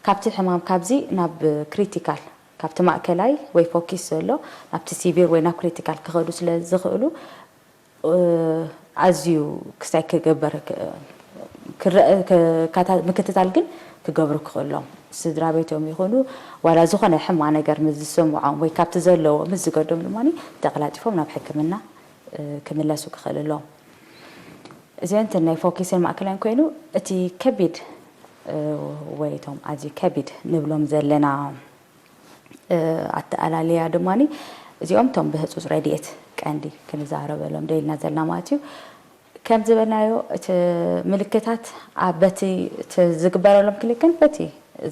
ካብቲ ሕማም ካብዚ ናብ ክሪቲካል ካብቲ ማእከላይ ወይ ፎኪስ ዘሎ ናብቲ ሲቪር ወይ ናብ ክሪቲካል ክኸዱ ስለ ዝኽእሉ ኣዝዩ ክስታይ ክግበር ምክትታል ግን ክገብሩ ክኽእሎም ስድራ ቤቶም ይኹኑ ዋላ ዝኾነ ሕማ ነገር ምስ ዝስምዖም ወይ ካብቲ ዘለዎ ምስ ዝገዶም ድማ ተቀላጢፎም ናብ ሕክምና ክምለሱ ክኽእል ኣለዎም። እዚኦ እንትን ናይ ፎኪስን ማእከላይን ኮይኑ እቲ ከቢድ ወይ እቶም ኣዝዩ ከቢድ ንብሎም ዘለና ኣተኣላልያ ድማ እዚኦም እቶም ብህፁፅ ረድኤት ቀንዲ ክንዛረበሎም ደሊና ዘለና ማለት እዩ። ከም ዝበልናዮ እቲ ምልክታት በቲ ዝግበረሎም ክንክን በቲ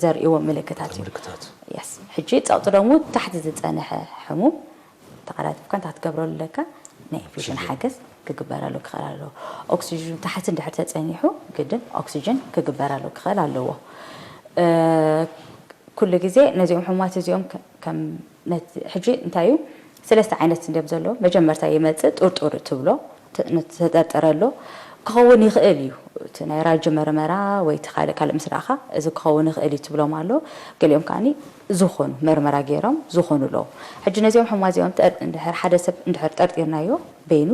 ዘርእዎ ምልክታት እዩ። ምልክታት የስ ሕጂ ፀቕጢ ደሙ ታሕቲ ዝፀንሐ ሕሙም ተቐላጢፍካ እንታይ ክትገብረሉ ኣለካ? ናይ ኢንፊዥን ሓገዝ ክግበረሉ ክኽእል ኣለዎ። ኦክሲጅን ታሕቲ እንድሕር ተፀኒሑ ግድን ኦክሲጅን ክግበረሉ ክኽእል ኣለዎ። ኩሉ ግዜ ነዚኦም ሕሙማት እዚኦም ከም ሕጂ እንታይ እዩ ሰለስተ ዓይነት እንዲዮም ዘለዎ። መጀመርታ ይመፅእ ጥርጡር ትብሎ ተጠርጠረ ኣሎ ክኸውን ይኽእል እዩ። እቲ ናይ ራጂ መርመራ ወይ እቲ ካልእ ካልእ ምስ ረኣኻ እዚ ክኸውን ይኽእል እዩ ትብሎም ኣሎ። ገሊኦም ከዓኒ ዝኾኑ መርመራ ገይሮም ዝኾኑ ኣለዉ። ሕጂ ነዚኦም ሕሙማት እዚኦም እንድሕር ሓደ ሰብ እንድሕር ጠርጢርናዮ በይኑ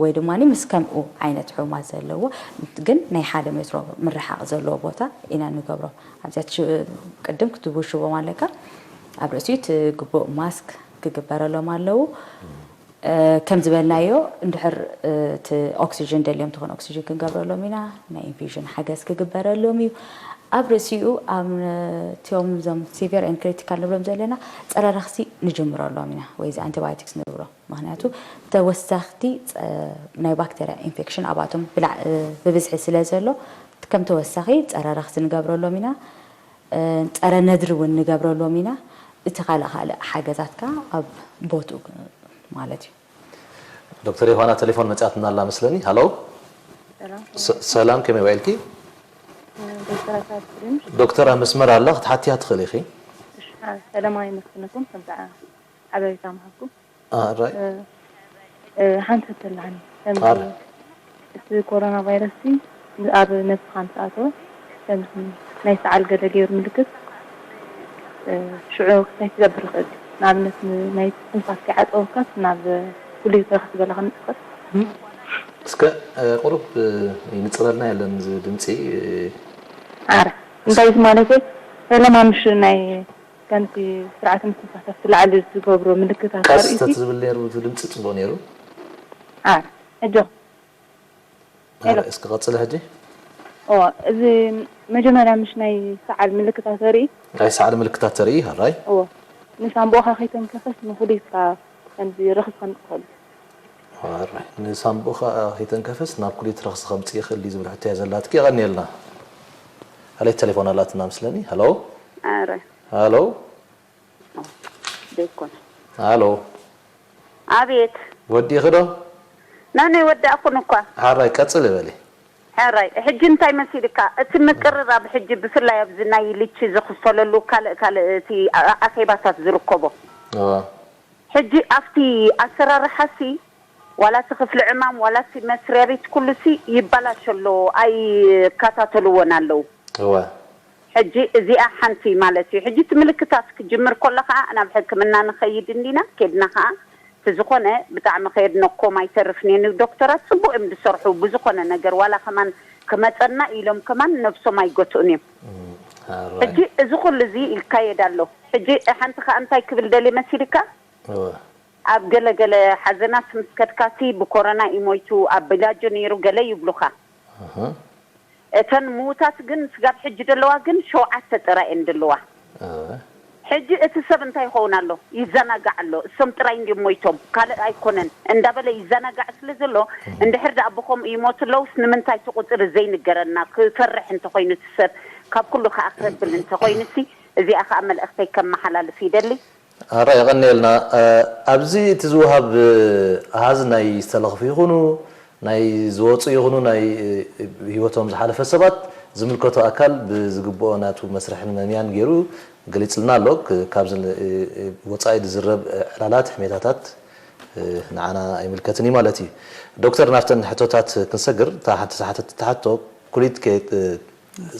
ወይ ድማ ምስ ከምኡ ዓይነት ሕሙማት ዘለዎ ግን ናይ ሓደ ሜትሮ ምርሓቕ ዘለዎ ቦታ ኢና ንገብሮም። ኣብዚኣ ቅድም ክትውሽቦም ኣለካ። ኣብ ርእሲኡ እቲ ግቡእ ማስክ ክግበረሎም ኣለዉ። ከም ዝበልናዮ እንድሕር እቲ ኦክሲጅን ደልዮም ትኾን ኦክሲጅን ክንገብረሎም ኢና። ናይ ኢንፊዥን ሓገዝ ክግበረሎም እዩ። ኣብ ርእሲኡ ኣብ እቲኦም ዞም ሲቪር ኤን ክሪቲካል ንብሎም ዘለና ፀረ ረኽሲ ንጅምረሎም ኢና ወይ እዚ ኣንቲባዮቲክስ ንብሎ። ምክንያቱ ተወሳኽቲ ናይ ባክተርያ ኢንፌክሽን ኣብኣቶም ብብዝሒ ስለ ዘሎ ከም ተወሳኺ ፀረ ረኽሲ ንገብረሎም ኢና። ፀረ ነድሪ እውን ንገብረሎም ኢና። እቲ ካልእ ካልእ ሓገዛት ከዓ ኣብ ቦትኡ ማለት እዩ። ዶክተር ዮሃና ቴሌፎን መፅኣትና ኣላ መስለኒ። ሃሎ ሰላም፣ ከመይ ውዒልኪ? ዶክተር ኣብ መስመር ኣላ፣ ክትሓትያ ትኽእሊ ኢኺ። ሰላም ኣይመስለኩም ከምዚ ሓበሬታ ምሃብኩም። ራይ ሓንቲ ሕቶ ኣለኒ። ከምዚ እቲ ኮሮና ቫይረስ ኣብ ነብስኻ ምስ ኣተወ ከምዚ ናይ ሰዓል ገለ ገይሩ ምልክት ሽዑ እንታይ ክገብር ይኽእል? ንኣብነት ን-፣ ናይ ትንፋስ ከይዓጸወካስ ናብ ኩሊት ርኽሲ ገለ ከምጽእ ይኽእል። እስከ፣ እ፣ ቁሩብ፣ እ፣ ይንጽረልና የለን እዚ ድምጺ፣ እ፣ ኣረ፣ እንታይ እዩ ማለት እዩ? ፈለማ ምሽ ናይ ከምቲ ስርዓተ ምስትንፋስ ኣብቲ ላዕሊ ዝገብሮ ምልክታት ቀስ ኣርእሲ። ተትዝብል ነይሩ፣ እቲ ድምጺ ጽቡቕ ነይሩ። ኣረ፣ ሕጂ። ሄሎ። ኣረ፣ እስከ ቀጽሊ ሕጂ። እዎ፣ እዚ መጀመርያ ምሽ ናይ ሰዓል ምልክታት ተርኢ? ናይ ሰዓል ምልክታት ተርኢ፣ ኣራይ። እዎ። ንሳምቦኻ ከይተንከፈስ ንኹሊትካ ከምዚ ረኽሲ ከምጽእ ይኽእል። ኣራይ። ንሳምቦኻ ከይተንከፈስ ናብ ኩሊት ረኽሲ ከምጽእ ይኽእል ድዩ ዝብል ሕቶ እያ ዘላትኪ። የቐንየልና። ካልኣይቲ ቴሌፎን ኣላትና መስለኒ። ሃሎ። ኣረ። ሃሎ። ዘይኮነ። ሃሎ። ኣቤት። ወዲእኺ ዶ? ናነይ ወዳእኩን እኳ። ሓራይ ቀጽሊ በሊ። ሕራይ፣ ሕጂ እንታይ መሲልካ? እቲ ምቅርራብ ሕጂ ብፍላይ ኣብዚ ናይ ልቺ ዝኽፈለሉ ካልእ ካልእ እቲ ኣ-፣ ኣኼባታት ዝርከቦ። እዋ። ሕጂ ኣብቲ ኣሰራርሓሲ ዋላ እቲ ክፍሊ ዕማም ዋላ እቲ መስሪያ ቤት ኩሉሲ ይባላሽ ኣሎ፣ ኣይከታተልዎን ኣለዉ። እዋ። ሕጂ እዚኣ ሓንቲ ማለት እዩ። ሕጂ እቲ ምልክታት ክጅምር ከሎ ኸዓ ናብ ሕክምና ንኸይድ እንዲና፣ ኬድና ኸዓ እቲ ዝኾነ ብጣዕሚ ከየድነቆም ኣይተርፍን እየ። ንዶክተራት ጽቡቕ እዮም ዝሰርሑ፣ ብዝኾነ ነገር ዋላ ከማን ክመጸና ኢሎም ከማን ነብሶም ኣይገትኡን እዮም። እም፣ ኣራይ። ሕጂ እዚ ኩሉ እዚ ይካየድ ኣሎ። ሕጂ ሓንቲ ኸዓ እንታይ ክብል ደልየ መሲልካ? እወ። ኣብ ገለ ገለ ሓዘናት ምስ ከድካሲ ብኮሮና እዩ ሞይቱ፣ ኣብ ቢላጆ ነይሩ ገለ ይብሉኻ። ኣሃ። እተን ምዉታት ግን ስጋብ ሕጂ ዘለዋ ግን ሸውዓተ ጥራይ እየን ዘለዋ። እወ። ሕጂ እቲ ሰብ እንታይ ይኸውን ኣሎ? ይዘናጋዕ ኣሎ። እሶም ጥራይ እንድዮም ሞይቶም፣ ካልእ ኣይኮነን እንዳበለ ይዘናጋዕ ስለ ዘሎ፣ እህ። እንድሕር ደኣ ብኸምኡ ይሞቱ ኣለውስ ንምንታይ እቲ ቁጽሪ ዘይንገረና? ክፈርሕ እንተኾይኑ እቲ ሰብ፣ ካብ ኩሉ ከኣ ከብል እንተኾይኑሲ፣ እዚኣ ከኣ መልእኽተይ ከመሓላልፍ ይደሊ። ኣረ የቐንየልና። እ፣ ኣብዚ እቲ ዝወሃብ፣ እ፣ ኣሃዝ ናይ ዝተለኽፉ ይኹኑ፣ ናይ ዝወፁ ይኹኑ፣ ናይ፣ እ፣ ህይወቶም ዝሓለፈ ሰባት ዝምልከቶ ኣካል ብዝግብኦ ናቱ መስርሕን መምያን ገይሩ ገሊፅልና ኣሎ። ክ-፣ ካብዚ ን-፣ እ፣ እ፣ ወፃኢ ዝዝረብ፣ እ፣ ዕላላት፣ ሕሜታታት፣ እ፣ ንዓና ኣይምልከትን እዩ ማለት እዩ። ዶክተር፣ ናብተን ሕቶታት ክንሰግር፣ እታ ሓንቲ ዝሓተት ሕቶ፣ ኩሊት ከየት-፣ እ፣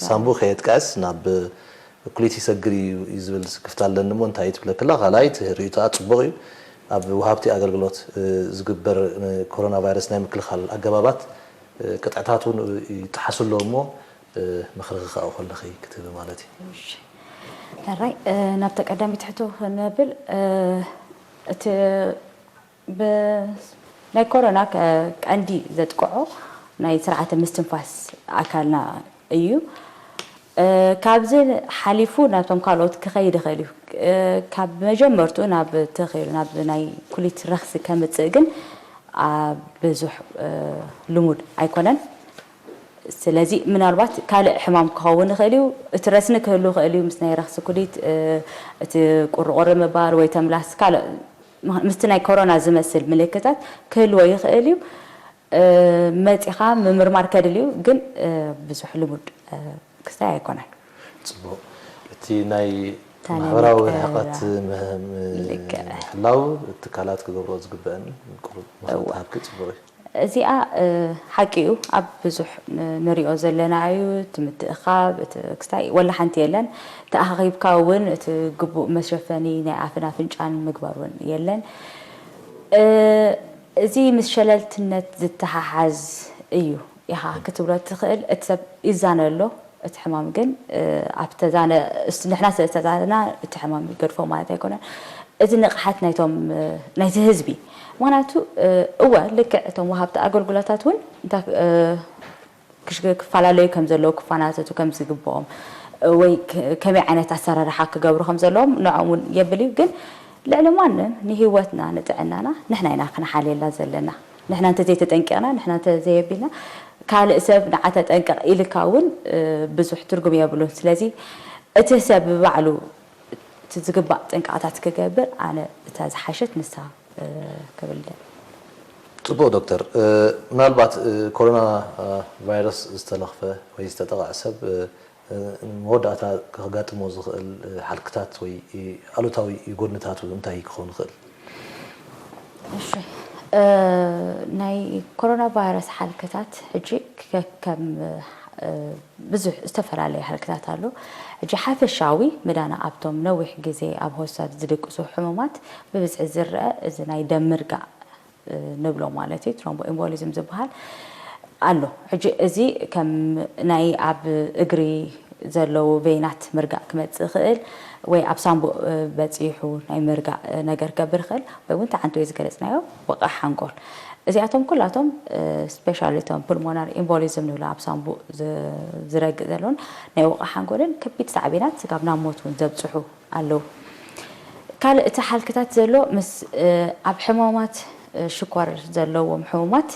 ሳምቡ ከየጥቅዕስ ናብ ኩሊት ይሰግር እዩ፣ እዩ ዝብል ስክፍታ ኣለኒ እሞ እንታይ እዩ ትብለክላ? ካልኣይ እቲ ርእይቶኣ ጽቡቕ እዩ። ኣብ ወሃብቲ ኣገልግሎት፣ እ፣ ዝግበር ንኮሮና ቫይረስ ናይ ምክልኻል ኣገባባት፣ እ፣ ቅጥዕታት እውን ይጠሓሱ ኣለዉ እሞ፣ እ፣ ምኽርኺ ከኣ ከለኺ ክትህቢ ማለት እዩ። እሺ። ሕራይ፣ እ፣ ናብታ ቀዳመይቲ ሕቶ ክንብል፣ እ፣ እቲ ብ-፣ ናይ ኮሮና ከ-፣ ቀንዲ ዘጥቅዖ ናይ ስርዓተ ምስትንፋስ ኣካልና እዩ። እ፣ ካብዚ ሓሊፉ ናብቶም ካልኦት ክኸይድ ይኽእል እዩ። እ፣ ካብ መጀመርትኡ ናብ ተኸይሉ ናብ ናይ ኩሊት ረኽሲ ከምጽእ ግን ኣብ ብዙሕ፣ እ፣ ልሙድ ኣይኮነን። ስለዚ ምናልባት ካልእ ሕማም ክኸውን ይኽእል እዩ። እቲ ረስኒ ክህሉ ይኽእል እዩ ምስ ናይ ረኽሲ ኩሊት፣ እ፣ እቲ ቁርቁር ምባል ወይ ተምላስ ካልእ ም-፣ ምስቲ ናይ ኮሮና ዝመስል ምልክታት ክህልዎ ይኽእል እዩ። እ፣ መጺኻ ምምርማር ከድልዩ ግን፣ እ፣ ብዙሕ ልሙድ፣ እ፣ ክስታይ ኣይኮነን። ጽቡቕ። እቲ ናይ እታ ናይ ማሕበራዊ ምቅርራብ ርሕቀት ም-፣ ም-፣ ልክዕ። ምሕላው ትካላት ክገብሮ ዝግበአን ቁሩብ ምኽሪ እወ። ተሃብኪ ጽቡቕ እዩ። እዚኣ፣ እ፣ ሓቂ እዩ። ኣብ ብዙሕ ን-፣ ንሪኦ ዘለና እዩ። እቲ ምትእኻብ፣ እቲ ክስታይ ወላ ሓንቲ የለን። ተኣኻኺብካ እውን እቲ ግቡእ መሸፈኒ ናይ ኣፍን ኣፍንጫን ምግባር እውን የለን። እ፣ እዚ ምስ ሸለልትነት ዝተሓሓዝ እዩ ኢኻ ክትብሎ ትኽእል። እቲ ሰብ ይዛነ ኣሎ፣ እቲ ሕማም ግን፣ እ፣ ኣብ ተዛነ-፣ እስ-፣ ንሕና ስለ ዝተዛነና እቲ ሕማም ይገድፎ ማለት ኣይኮነን። እዚ ንቕሓት ናይቶም፣ እ፣ ናይቲ ህዝቢ። ምኽንያቱ፣ እ፣ እወ፣ ልክዕ እቶም ወሃብቲ ኣገልግሎታት እውን እንታይ፣ እ፣ ክሽ-፣ ክፈላለዩ ከም ዘለዉ፣ ክፈናተቱ ከም ዝግብኦም፣ ወይ ከ-፣ ከመይ ዓይነት ኣሰራርሓ ክገብሩ ከም ዘለዎም ንዕኦም እውን የብል እዩ። ግን ልዕሊ ማንም ንህይወትና፣ ንጥዕናና ንሕና ኢና ክንሓልየላ ዘለና። ንሕና እንተዘይተጠንቂቕና፣ ንሕና እንተዘየቢልና፣ ካልእ ሰብ ንዓ ተጠንቀቕ ኢልካ እውን፣ እ፣ ብዙሕ ትርጉም የብሉን። ስለዚ እቲ ሰብ ብባዕሉ እቲ ዝግባእ ጥንቃቐታት ክገብር ኣነ እታ ዝሓሸት ንሳ፣ እ፣ ክብል እደሊ። ጽቡቕ ዶክተር፣ እ፣ ምናልባት፣ እ፣ ኮሮና፣ እ፣ ቫይረስ ዝተለኽፈ ወይ ዝተጠቕዐ ሰብ፣ እ፣ እ፣ መወዳእታ ከጋጥሞ ዝኽእል፣ እ፣ ሓልክታት ወይ፣ እ፣ ኣሉታዊ ጎድንታቱ እንታይ ክኸውን ይኽእል? እሺ፣ እ፣ ናይ ኮሮና ቫይረስ ሓልክታት ሕጂ ከከም፣ እ፣ ብዙሕ ዝተፈላለየ ሓልክታት ኣሎ። ሕጂ ሓፈሻዊ ምዳና ኣብቶም ነዊሕ ግዜ ኣብ ሆስፒታል ዝድቅሱ ሕሙማት ብብዝሒ ዝረአ እዚ ናይ ደም ምርጋእ፣ እ፣ ንብሎ ማለት እዩ፣ ትሮምቦ ኤምቦሊዝም ዝበሃል ኣሎ። ሕጂ እዚ ከም ናይ ኣብ እግሪ ዘለዉ ቬናት ምርጋእ ክመጽእ ይኽእል፣ ወይ ኣብ ሳንቡእ፣ እ፣ በጺሑ ናይ ምርጋእ፣ እ፣ ነገር ክገብር ይኽእል፣ ወይ እውን ተዓንቶ ዝገለጽናዮ ወቕዒ ሓንጎል። እዚኣቶም ኩላቶም፣ እ፣ ስፔሻሊ እቶም ፑልሞናሪ ኤምቦሊዝም ንብሎ ኣብ ሳንቡእ ዝ-፣ ዝረግእ ዘሎን ናይ ወቕዒ ሓንጎልን ከቢድ ሳዕቤናት ስጋብ ናብ ሞት እውን ዘብጽሑ ኣለዉ። ካልእ እቲ ሓልክታት ዘሎ ምስ፣ እ፣ ኣብ ሕማማት፣ እ፣ ሽኮር ዘለዎም ሕሙማት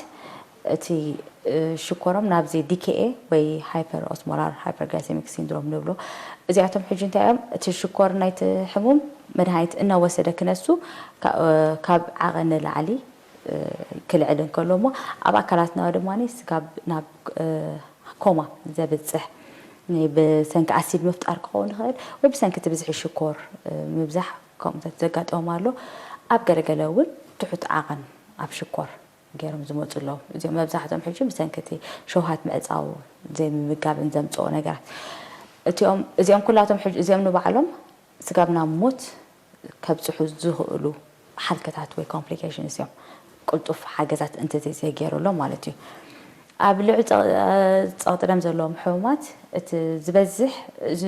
እቲ፣ እ፣ ሽኮሮም ናብዚ ዲ ኬ ኤ ወይ ሃይፐር ኦስሞላር ሃይፐርግላይሰሚክ ሲንድሮም ንብሎ። እዚኣቶም ሕጂ እንታይ እዮም? እቲ ሽኮር ናይቲ ሕሙም መድሃኒት እናወሰደ ክነሱ ካ-፣ እ፣ ካብ ዓቐን ንላዕሊ፣ እ፣ ክልዕል እንከሎ እሞ ኣብ ኣካላትና ድማ ስጋብ ናብ፣ እ፣ ኮማ ዘብጽሕ ናይ ብሰንኪ ኣሲድ ምፍጣር ክኸውን ይኽእል ወይ ብሰንኪ እቲ ብዝሒ ሽኮር፣ እ፣ ምብዛሕ ከምኡታት ዘጋጠሞም ኣሎ። ኣብ ገለገለ እውን ትሑት ዓቐን ኣብ ሽኮር ገይሮም ዝመጹ ኣለዉ። እዚኦም መብዛሕትኦም ሕጂ ብሰንኪ እቲ ሸውሃት ምዕጻው ዘይምምጋብን ዘምጽኦ ነገራት። እቲኦም፣ እዚኦም ኩላቶም ሕጂ፣ እዚኦም ንባዕሎም ስጋብ ናብ ሞት ከብጽሑ ዝኽእሉ ሓልክታት ወይ ኮምፕሊኬሽንስ እዮም። ቅልጡፍ ሓገዛት እንተዘይተገይሩሎም ማለት እዩ። ኣብ ልዑል ጸ-፣ ጸቕጢ ደም ዘለዎም ሕሙማት እቲ ዝበዝሕ፣ እዚ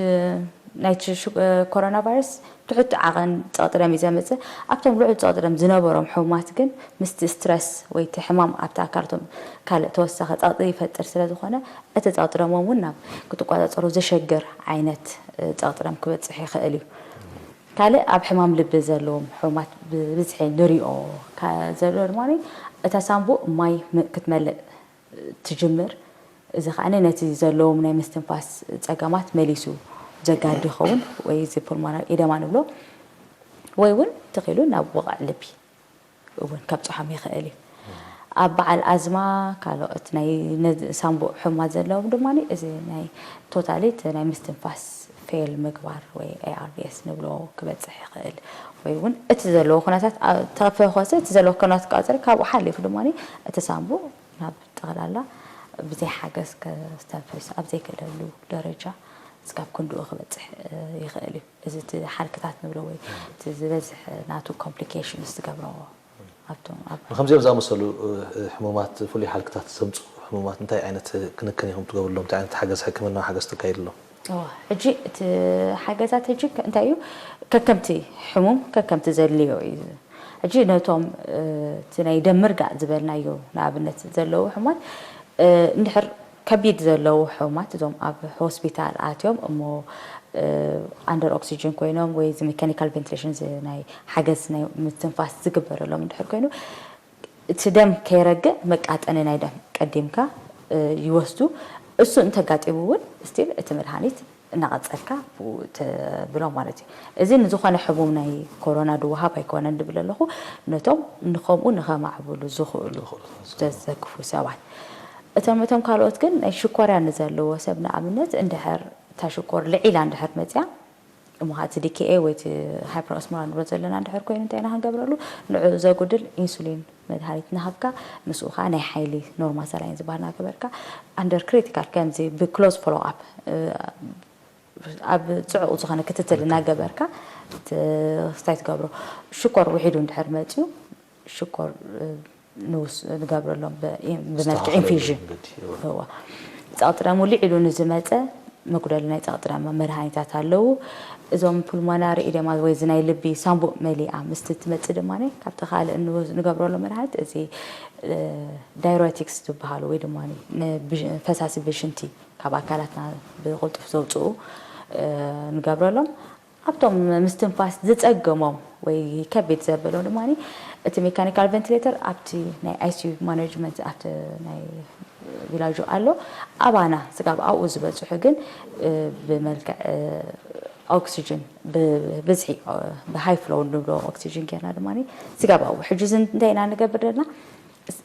ናይቲ ሽ-፣ ኮሮና ቫይረስ ትሑት ዓቐን ጸቕጢ ደም እዩ ዘምጽእ። ኣብቶም ልዑል ጸቕጢ ደም ዝነበሮም ሕሙማት ግን ምስቲ ስትረስ ወይ እቲ ሕማም ኣብቲ ኣካላቶም ካልእ ተወሳኺ ጸቕጢ ይፈጥር ስለ ዝኾነ፣ እቲ ጸቕጢ ደሞም እውን ናብ ክትቆጻጸሮ ዘሸግር ዓይነት፣ እ፣ ጸቕጢ ደም ክበጽሕ ይኽእል እዩ። ካልእ ኣብ ሕማም ልቢ ዘለዎም ሕሙማት ብብዝሒ ንሪኦ ካ-፣ ዘሎ ድማ እታ ሳንቡእ ማይ ም-፣ ክትመልእ ትጅምር። እዚ ከኣ ነቲ ዘለዎም ናይ ምስትንፋስ ጸገማት መሊሱ ዘጋድድ ይኸውን፣ ወይ እዚ ፑልሞናሪ ኤደማ ንብሎ፣ ወይ እውን ተኺሉ ናብ ወቕዒ ልቢ እውን ከብጽሖም ይኽእል እዩ። ኣብ በዓል ኣዝማ፣ ካልኦት ናይ ነዚ ሳንቡእ ሕሙማት ዘለዎም ድማ እዚ ናይ ቶታሊ እቲ ናይ ምስትንፋስ ፌል ምግባር ወይ ኤ ኣር ቪ ኤስ ንብሎ ክበጽሕ ይኽእል። ወይ እውን እቲ ዘለዎ ኩነታት፣ ኣ-፣ ተፈኾሰ እቲ ዘለዎ ኩነታት ቃጽሪ ካብኡ ሓሊፉ ድማ እቲ ሳንቡእ ናብ ጠቕላላ ብዘይ ሓገዝ ከስተንፍስ ኣብ ዘይክእለሉ ደረጃ እስካብ ክንድኡ ክበጽሕ፣ እ፣ ይኽእል እዩ። እዚ እቲ ሓልክታት ንብሎ ወይ እቲ ዝበዝሕ ናቱ ኮምፕሊኬሽንስ ዝገብሮ ኣብቶም ኣብ ንከምዚኦም ዝኣመሰሉ፣ እ፣ ሕሙማት፣ ፍሉይ ሓልክታት ዘምጽኡ ሕሙማት እንታይ ዓይነት ክንክን ኢኹም ትገብርሎም? እንታይ ዓይነት ሓገዝ ሕክምና ሓገዝ ተካይድሎም? እዋ፣ ሕጂ እቲ ሓገዛት ሕጂ ከ-፣ እንታይ እዩ? ከከምቲ ሕሙም፣ ከከምቲ ዘድልዮ እዩ። ሕጂ ነቶም፣ እ፣ እቲ ናይ ደም ምርጋእ ዝበልናዮ ንኣብነት ዘለዉ ሕሙማት፣ እ፣ እንድሕር ከቢድ ዘለዉ ሕሙማት እዞም ኣብ ሆስፒታል ኣትዮም እሞ፣ እ፣ ኣንደር ኦክሲጅን ኮይኖም ወይ እዚ ሜካኒካል ቬንቲሌሽን ዝ-፣ ናይ ሓገዝ ናይ ምትንፋስ ዝግበረሎም እንድሕር ኮይኑ፣ እቲ ደም ከይረግእ መቃጠኒ ናይ ደም ቀዲምካ፣ እ፣ ይወስዱ። እሱ እንተጋጢሙ እውን ስቲል እቲ መድሃኒት እናቐጸልካ ብኡ ተብሎ ማለት እዩ። እዚ ንዝኾነ ሕሙም ናይ ኮሮና ድወሃብ ኣይኮነን ድብል ኣለኹ፣ ነቶም ንኸምኡ ንኸማዕብሉ ዝኽእሉ ዝኽእሉ ዘዘክፉ ሰባት። እቶም፣ እቶም ካልኦት ግን ናይ ሽኮርያ ንዘለዎ ሰብ ንኣብነት እንድሕር እታ ሽኮር ልዒላ እንድሕር መጽያ፣ እሞ እቲ ዲ ኬ ኤ ወይ እቲ ሃይፐርኦስሞላር ንብሎ ዘለና እንድሕር ኮይኑ እንታይ ኢና ክንገብረሉ? ንዑ ዘጉድል ኢንሱሊን መድሃኒት እናሃብካ፣ ምስኡ ከዓ ናይ ሓይሊ ኖርማል ሳላይን ዝበሃል እናገበርካ፣ ኣንደር ክሪቲካል ከምዚ ብክሎዝ ፎሎ ኣፕ፣ እ፣ ኣብ ጽዑቕ ዝኾነ ክትትል እናገበርካ ት-፣ ክስታይ ትገብሮ። ሽኮር ውሒዱ እንድሕር መጽዩ፣ ሽኮር፣ እ፣ ንውስ-፣ ንገብረሎም ብ-፣ ብመልክዕ ዝተኸፈለሉ ኢንፊዥን። መንገዲ፣ እዋ። እዋ። ጸቕጢ ደሙ ልዒሉ ንዝመጸ መጉደሊ ናይ ጸቕጢ ደም መድሃኒታት ኣለዉ። እዞም ፑልሞናሪ ኢደማ ወይ እዚ ናይ ልቢ ሳንቡእ መሊኣ ምስቲ ትመጽእ ድማ ካብቲ ካልእ ንወ-፣ ንገብረሎም መድሃኒት እዚ፣ እ፣ ዳይሬቲክስ ዝበሃሉ ወይ ድማ ንብሽ-፣ ፈሳሲ ብሽንቲ ካብ ኣካላትና ብቕልጡፍ ዘውጽኡ፣ እ፣ ንገብረሎም። ኣብቶም ምስትንፋስ ዝጸገሞም ወይ ከቢድ ዘበሎም ድማ እቲ ሜካኒካል ቬንቲሌተር ኣብቲ ናይ ኣይ ሲ ዩ ማኔጅመንት ኣብቲ ናይ ቪላጆ ኣሎ። ኣባና ስጋብ ኣብኡ ዝበጽሑ ግን፣ እ፣ ብመልክዕ፣ እ፣ ኦክሲጅን ብብዝሒ፣ እ፣ ብሃይ ፍሎው ንብሎ ኦክሲጅን ጌርና ድማ ስጋብ ኣብኡ። ሕጂ እዚ እንታይ ኢና ንገብር ዘለና?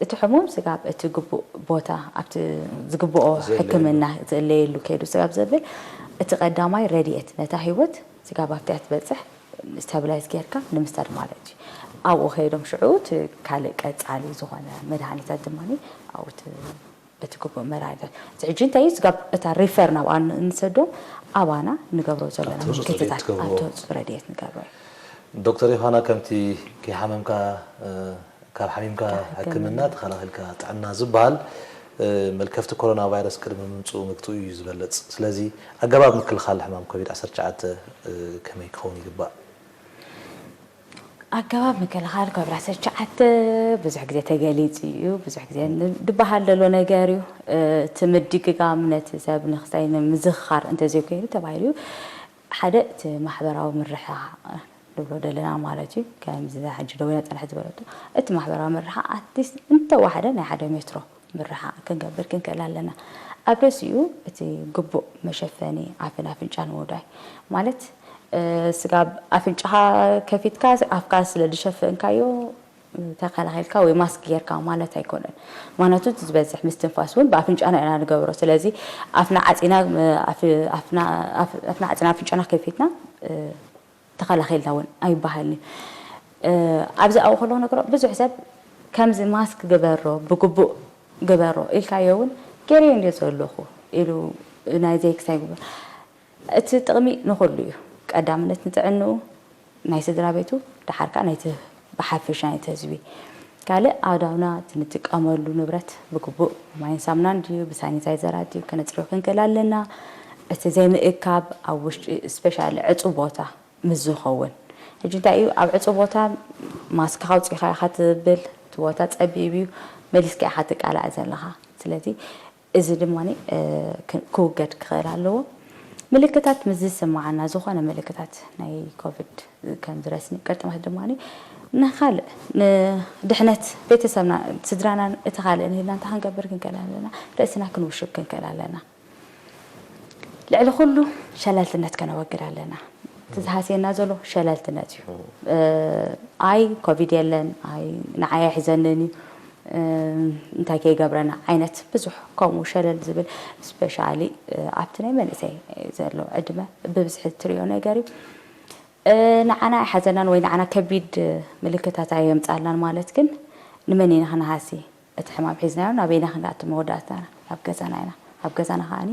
እቲ ሕሙም ስጋብ እቲ ግቡእ ቦታ ኣብቲ ዝግብኦ ዘየለየሉ። ሕክምና ዘየለየሉ ከይዱ ስጋብ ዘብል እቲ ቀዳማይ ረድኤት ነታ ህይወት ስጋብ ኣብቲኣ ትበጽሕ ስታብላይዝ ጌርካ ንምስታድ ማለት እዩ። ኣብኡ ከይዶም ሽዑ እቲ ካልእ ቀጻሊ ዝኾነ መድሃኒታት ድማ ኣብኡ እቲ እቲ ግቡእ መድሃኒታት። እዚ ሕጂ እንታይ እዩ? ስጋብ እታ ሪፈር ናብኣ ን- ንሰዶም ኣባና ንገብሮ ዘለና ኣብ ትህፁፅ ምልክትታት ረድኤት ትገብርዎ። ኣብ ትህፁፅ ረድኤት ንገብሮ እዩ። ዶክተር ዮሃና፣ ከምቲ ከይሓመምካ ካብ ሓሚምካ ሕክምና ተኸላኺልካ ጥዕና ዝበሃል፣ መልከፍቲ ኮሮና ቫይረስ ቅድሚ ምምፅኡ ምግትኡ እዩ ዝበለፅ። ስለዚ ኣገባብ ምክልኻል ሕማም ኮቪድ ዓሰርተ ትሽዓተ ከመይ ክኸውን ይግባእ? ኣገባብ ምክልኻል ኮቪድ ዓሰርተ ትሽዓተ ብዙሕ ግዜ ተገሊፁ እዩ። ብዙሕ ግዜ ዝበሃል ዘሎ ነገር እዩ። እቲ ምድግጋም ነቲ ሰብ ንክሳይ ንምዝኽኻር እንተዘይኮይኑ ተባሂሉ እዩ። ሓደ እቲ ማሕበራዊ ምርሕሓቕ ንብሎ ዘለና ማለት እዩ። ከምዚ ሕጂ ደዊና ፀንሐ ዝበለቶ እቲ ማሕበራዊ ምርሕሓቕ ኣትሊስት እንተዋሕደ ናይ ሓደ ሜትሮ ምርሓቕ ክንገብር ክንክእል ኣለና። ኣብ ርእሲኡ እቲ ግቡእ መሸፈኒ ኣፍን ኣፍንጫን ምውዳይ ማለት ስጋብ ኣፍንጫኻ ከፊትካ ኣፍካ ስለ ዝሸፈንካዮ ተኸላኺልካ ወይ ማስክ ጌርካ ማለት ኣይኮነን። ምክንያቱ እቲ ዝበዝሕ ምስትንፋስ እውን ብኣፍንጫና ኢና ንገብሮ። ስለዚ ኣፍና ዓፂና ኣፍንጫና ከፊትና ተኸላኺልና እውን ኣይበሃልን እዩ። ኣብዚ ኣብኡ ከለኹ ነግሮ ብዙሕ ሰብ ከምዚ ማስክ ግበሮ ብግቡእ ግበሮ ኢልካዮ እውን ገይረዮ እንድየ ዘለኹ ኢሉ ናይ ዘይክሳይ ግበሮ። እቲ ጥቕሚ ንኹሉ እዩ። ቀዳምነት ንጥዕንኡ ናይ ስድራ ቤቱ ደሓር ከዓ ናይቲ ብሓፈሻ ናይቲ ህዝቢ። ካልእ ኣእዳውና እቲ ንጥቀመሉ ንብረት ብግቡእ ማይን ሳሙናን ድዩ ብሳኒታይዘራት ድዩ ከነፅርዮ ክንክእል ኣለና። እቲ ዘይምእካብ ኣብ ውሽጢ ስፔሻሊ ዕፁ ቦታ ምስ ዝኸውን ሕጂ እንታይ እዩ ኣብ ዕፁ ቦታ ማስክኻ ኣውፂእኻ ኢኻ ትብል እቲ ቦታ ፀቢብ እዩ መሊስካ ኢኻ ትቃላዕ ዘለኻ ስለዚ እዚ ድማ ክውገድ ክኽእል ኣለዎ ምልክታት ምስ ዝስምዓና ዝኾነ ምልክታት ናይ ኮቪድ ከም ዝረስኒ ቅርጥማት ድማ ንካልእ ንድሕነት ቤተሰብና ስድራና እቲ ካልእ ንህልና እንታይ ክንገብር ክንክእል ኣለና ርእስና ክንውሽብ ክንክእል ኣለና ልዕሊ ኩሉ ሸለልትነት ከነወግድ ኣለና። እቲ ዝሃስየና ዘሎ ሸለልትነት እዩ። ኣይ ኮቪድ የለን፣ ኣይ ንዓይ ኣይሕዘንን እዩ፣ እንታይ ከይገብረና ዓይነት ብዙሕ ከምኡ ሸለል ዝብል ስፔሻሊ ኣብቲ ናይ መንእሰይ ዘሎ ዕድመ ብብዝሒ እትሪኦ ነገር እዩ። ንዓና ኣይሓዘናን ወይ ንዓና ከቢድ ምልክታት ኣየምፃልናን ማለት ግን ንመን ኢና ክንሃሲ? እቲ ሕማም ሒዝናዮ ናበይና ክንኣቱ መወዳእታና ናብ ገዛና ኢና ኣብ ገዛና ከዓኒ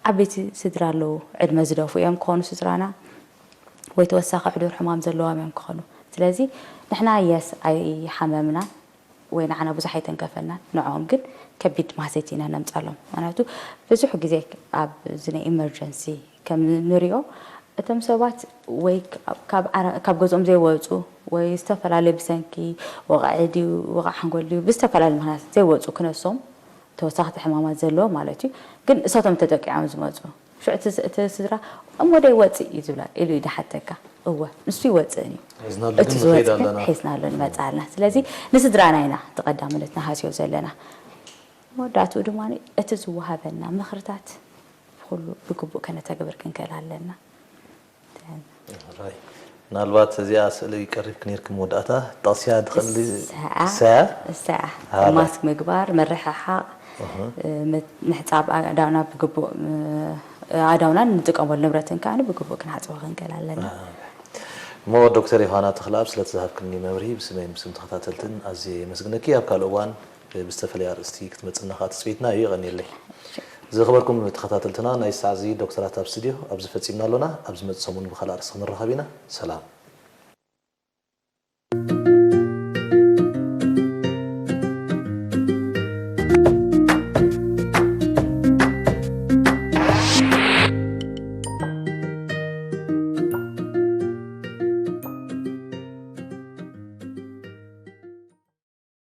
ዓበይቲ ስድራ ኣለዉ ዕድመ ዝደፉ እዮም ክኾኑ ስድራና ወይ ተወሳኺ ሕዱር ሕማም ዘለዎም እዮም ክኾኑ ስለዚ ንሕና የስ ኣይሓመምናን ወይ ንዓና ብዙሕ ኣይተንከፈናን ንዕኦም ግን ከቢድ ማህሰይቲ ኢና ነምፃሎም ምክንያቱ ብዙሕ ግዜ ኣብ ዝነ ኢመርጀንሲ ከም ንሪኦ እቶም ሰባት ወይ ካብ ገዝኦም ዘይወፁ ወይ ዝተፈላለየ ብሰንኪ ወቕዒ ድዩ ወቕዒ ሓንጎል ድዩ ብዝተፈላለዩ ምክንያት ዘይወፁ ክነሶም ተወሳኽቲ ሕማማት ዘለዎ ማለት እዩ ግን እሳቶም ተጠቂዖም ዝመፁ ሽዑ እቲ ስድራ እሞ ዶ ይወፅእ እዩ ዝብላ ኢሉ እዩ ድሓተካ እወ ንሱ ይወፅእን እዩ እቲ ዝወፅእ ሒዝናሉ ንመፅእ ኣለና ስለዚ ንስድራና ኢና ተቐዳምነት ንሃስዮ ዘለና መወዳእትኡ ድማ እቲ ዝወሃበና ምኽርታት ኩሉ ብግቡእ ከነተግብር ክንክእል ኣለና። ምናልባት እዚኣ ስእሊ ቀሪብክ ነርክ መወዳእታ ጠቕስያ ትኽእሊ ሰዓ ማስክ ምግባር ምርሕሓቕ ምሕፃብ ኣእዳውና ብግቡእ ኣእዳውናን ንጥቀመሉ ንብረትን ከዓ ብግቡእ ክንሓፅቦ ክንክእል ኣለና። እሞ ዶክተር ዮሃና ተኽለኣብ ስለቲ ዝሃብክኒ መብርሂ ብስመይን ብስም ተኸታተልትን ኣዝየ የመስግነኪ። ኣብ ካልእ እዋን ብዝተፈለየ ኣርእስቲ ክትመፅና ከዓ ትፅቢትና እዩ። የቐንየለይ። ዝኸበርኩም ተኸታተልትና ናይ ሳዕ እዚ ዶክተራት ኣብ ስቱድዮ ኣብዚ ፈፂምና ኣሎና። ኣብ ዝመፅእ ሰሙን ብኻልእ ኣርእስቲ ክንራኸብ ኢና። ሰላም።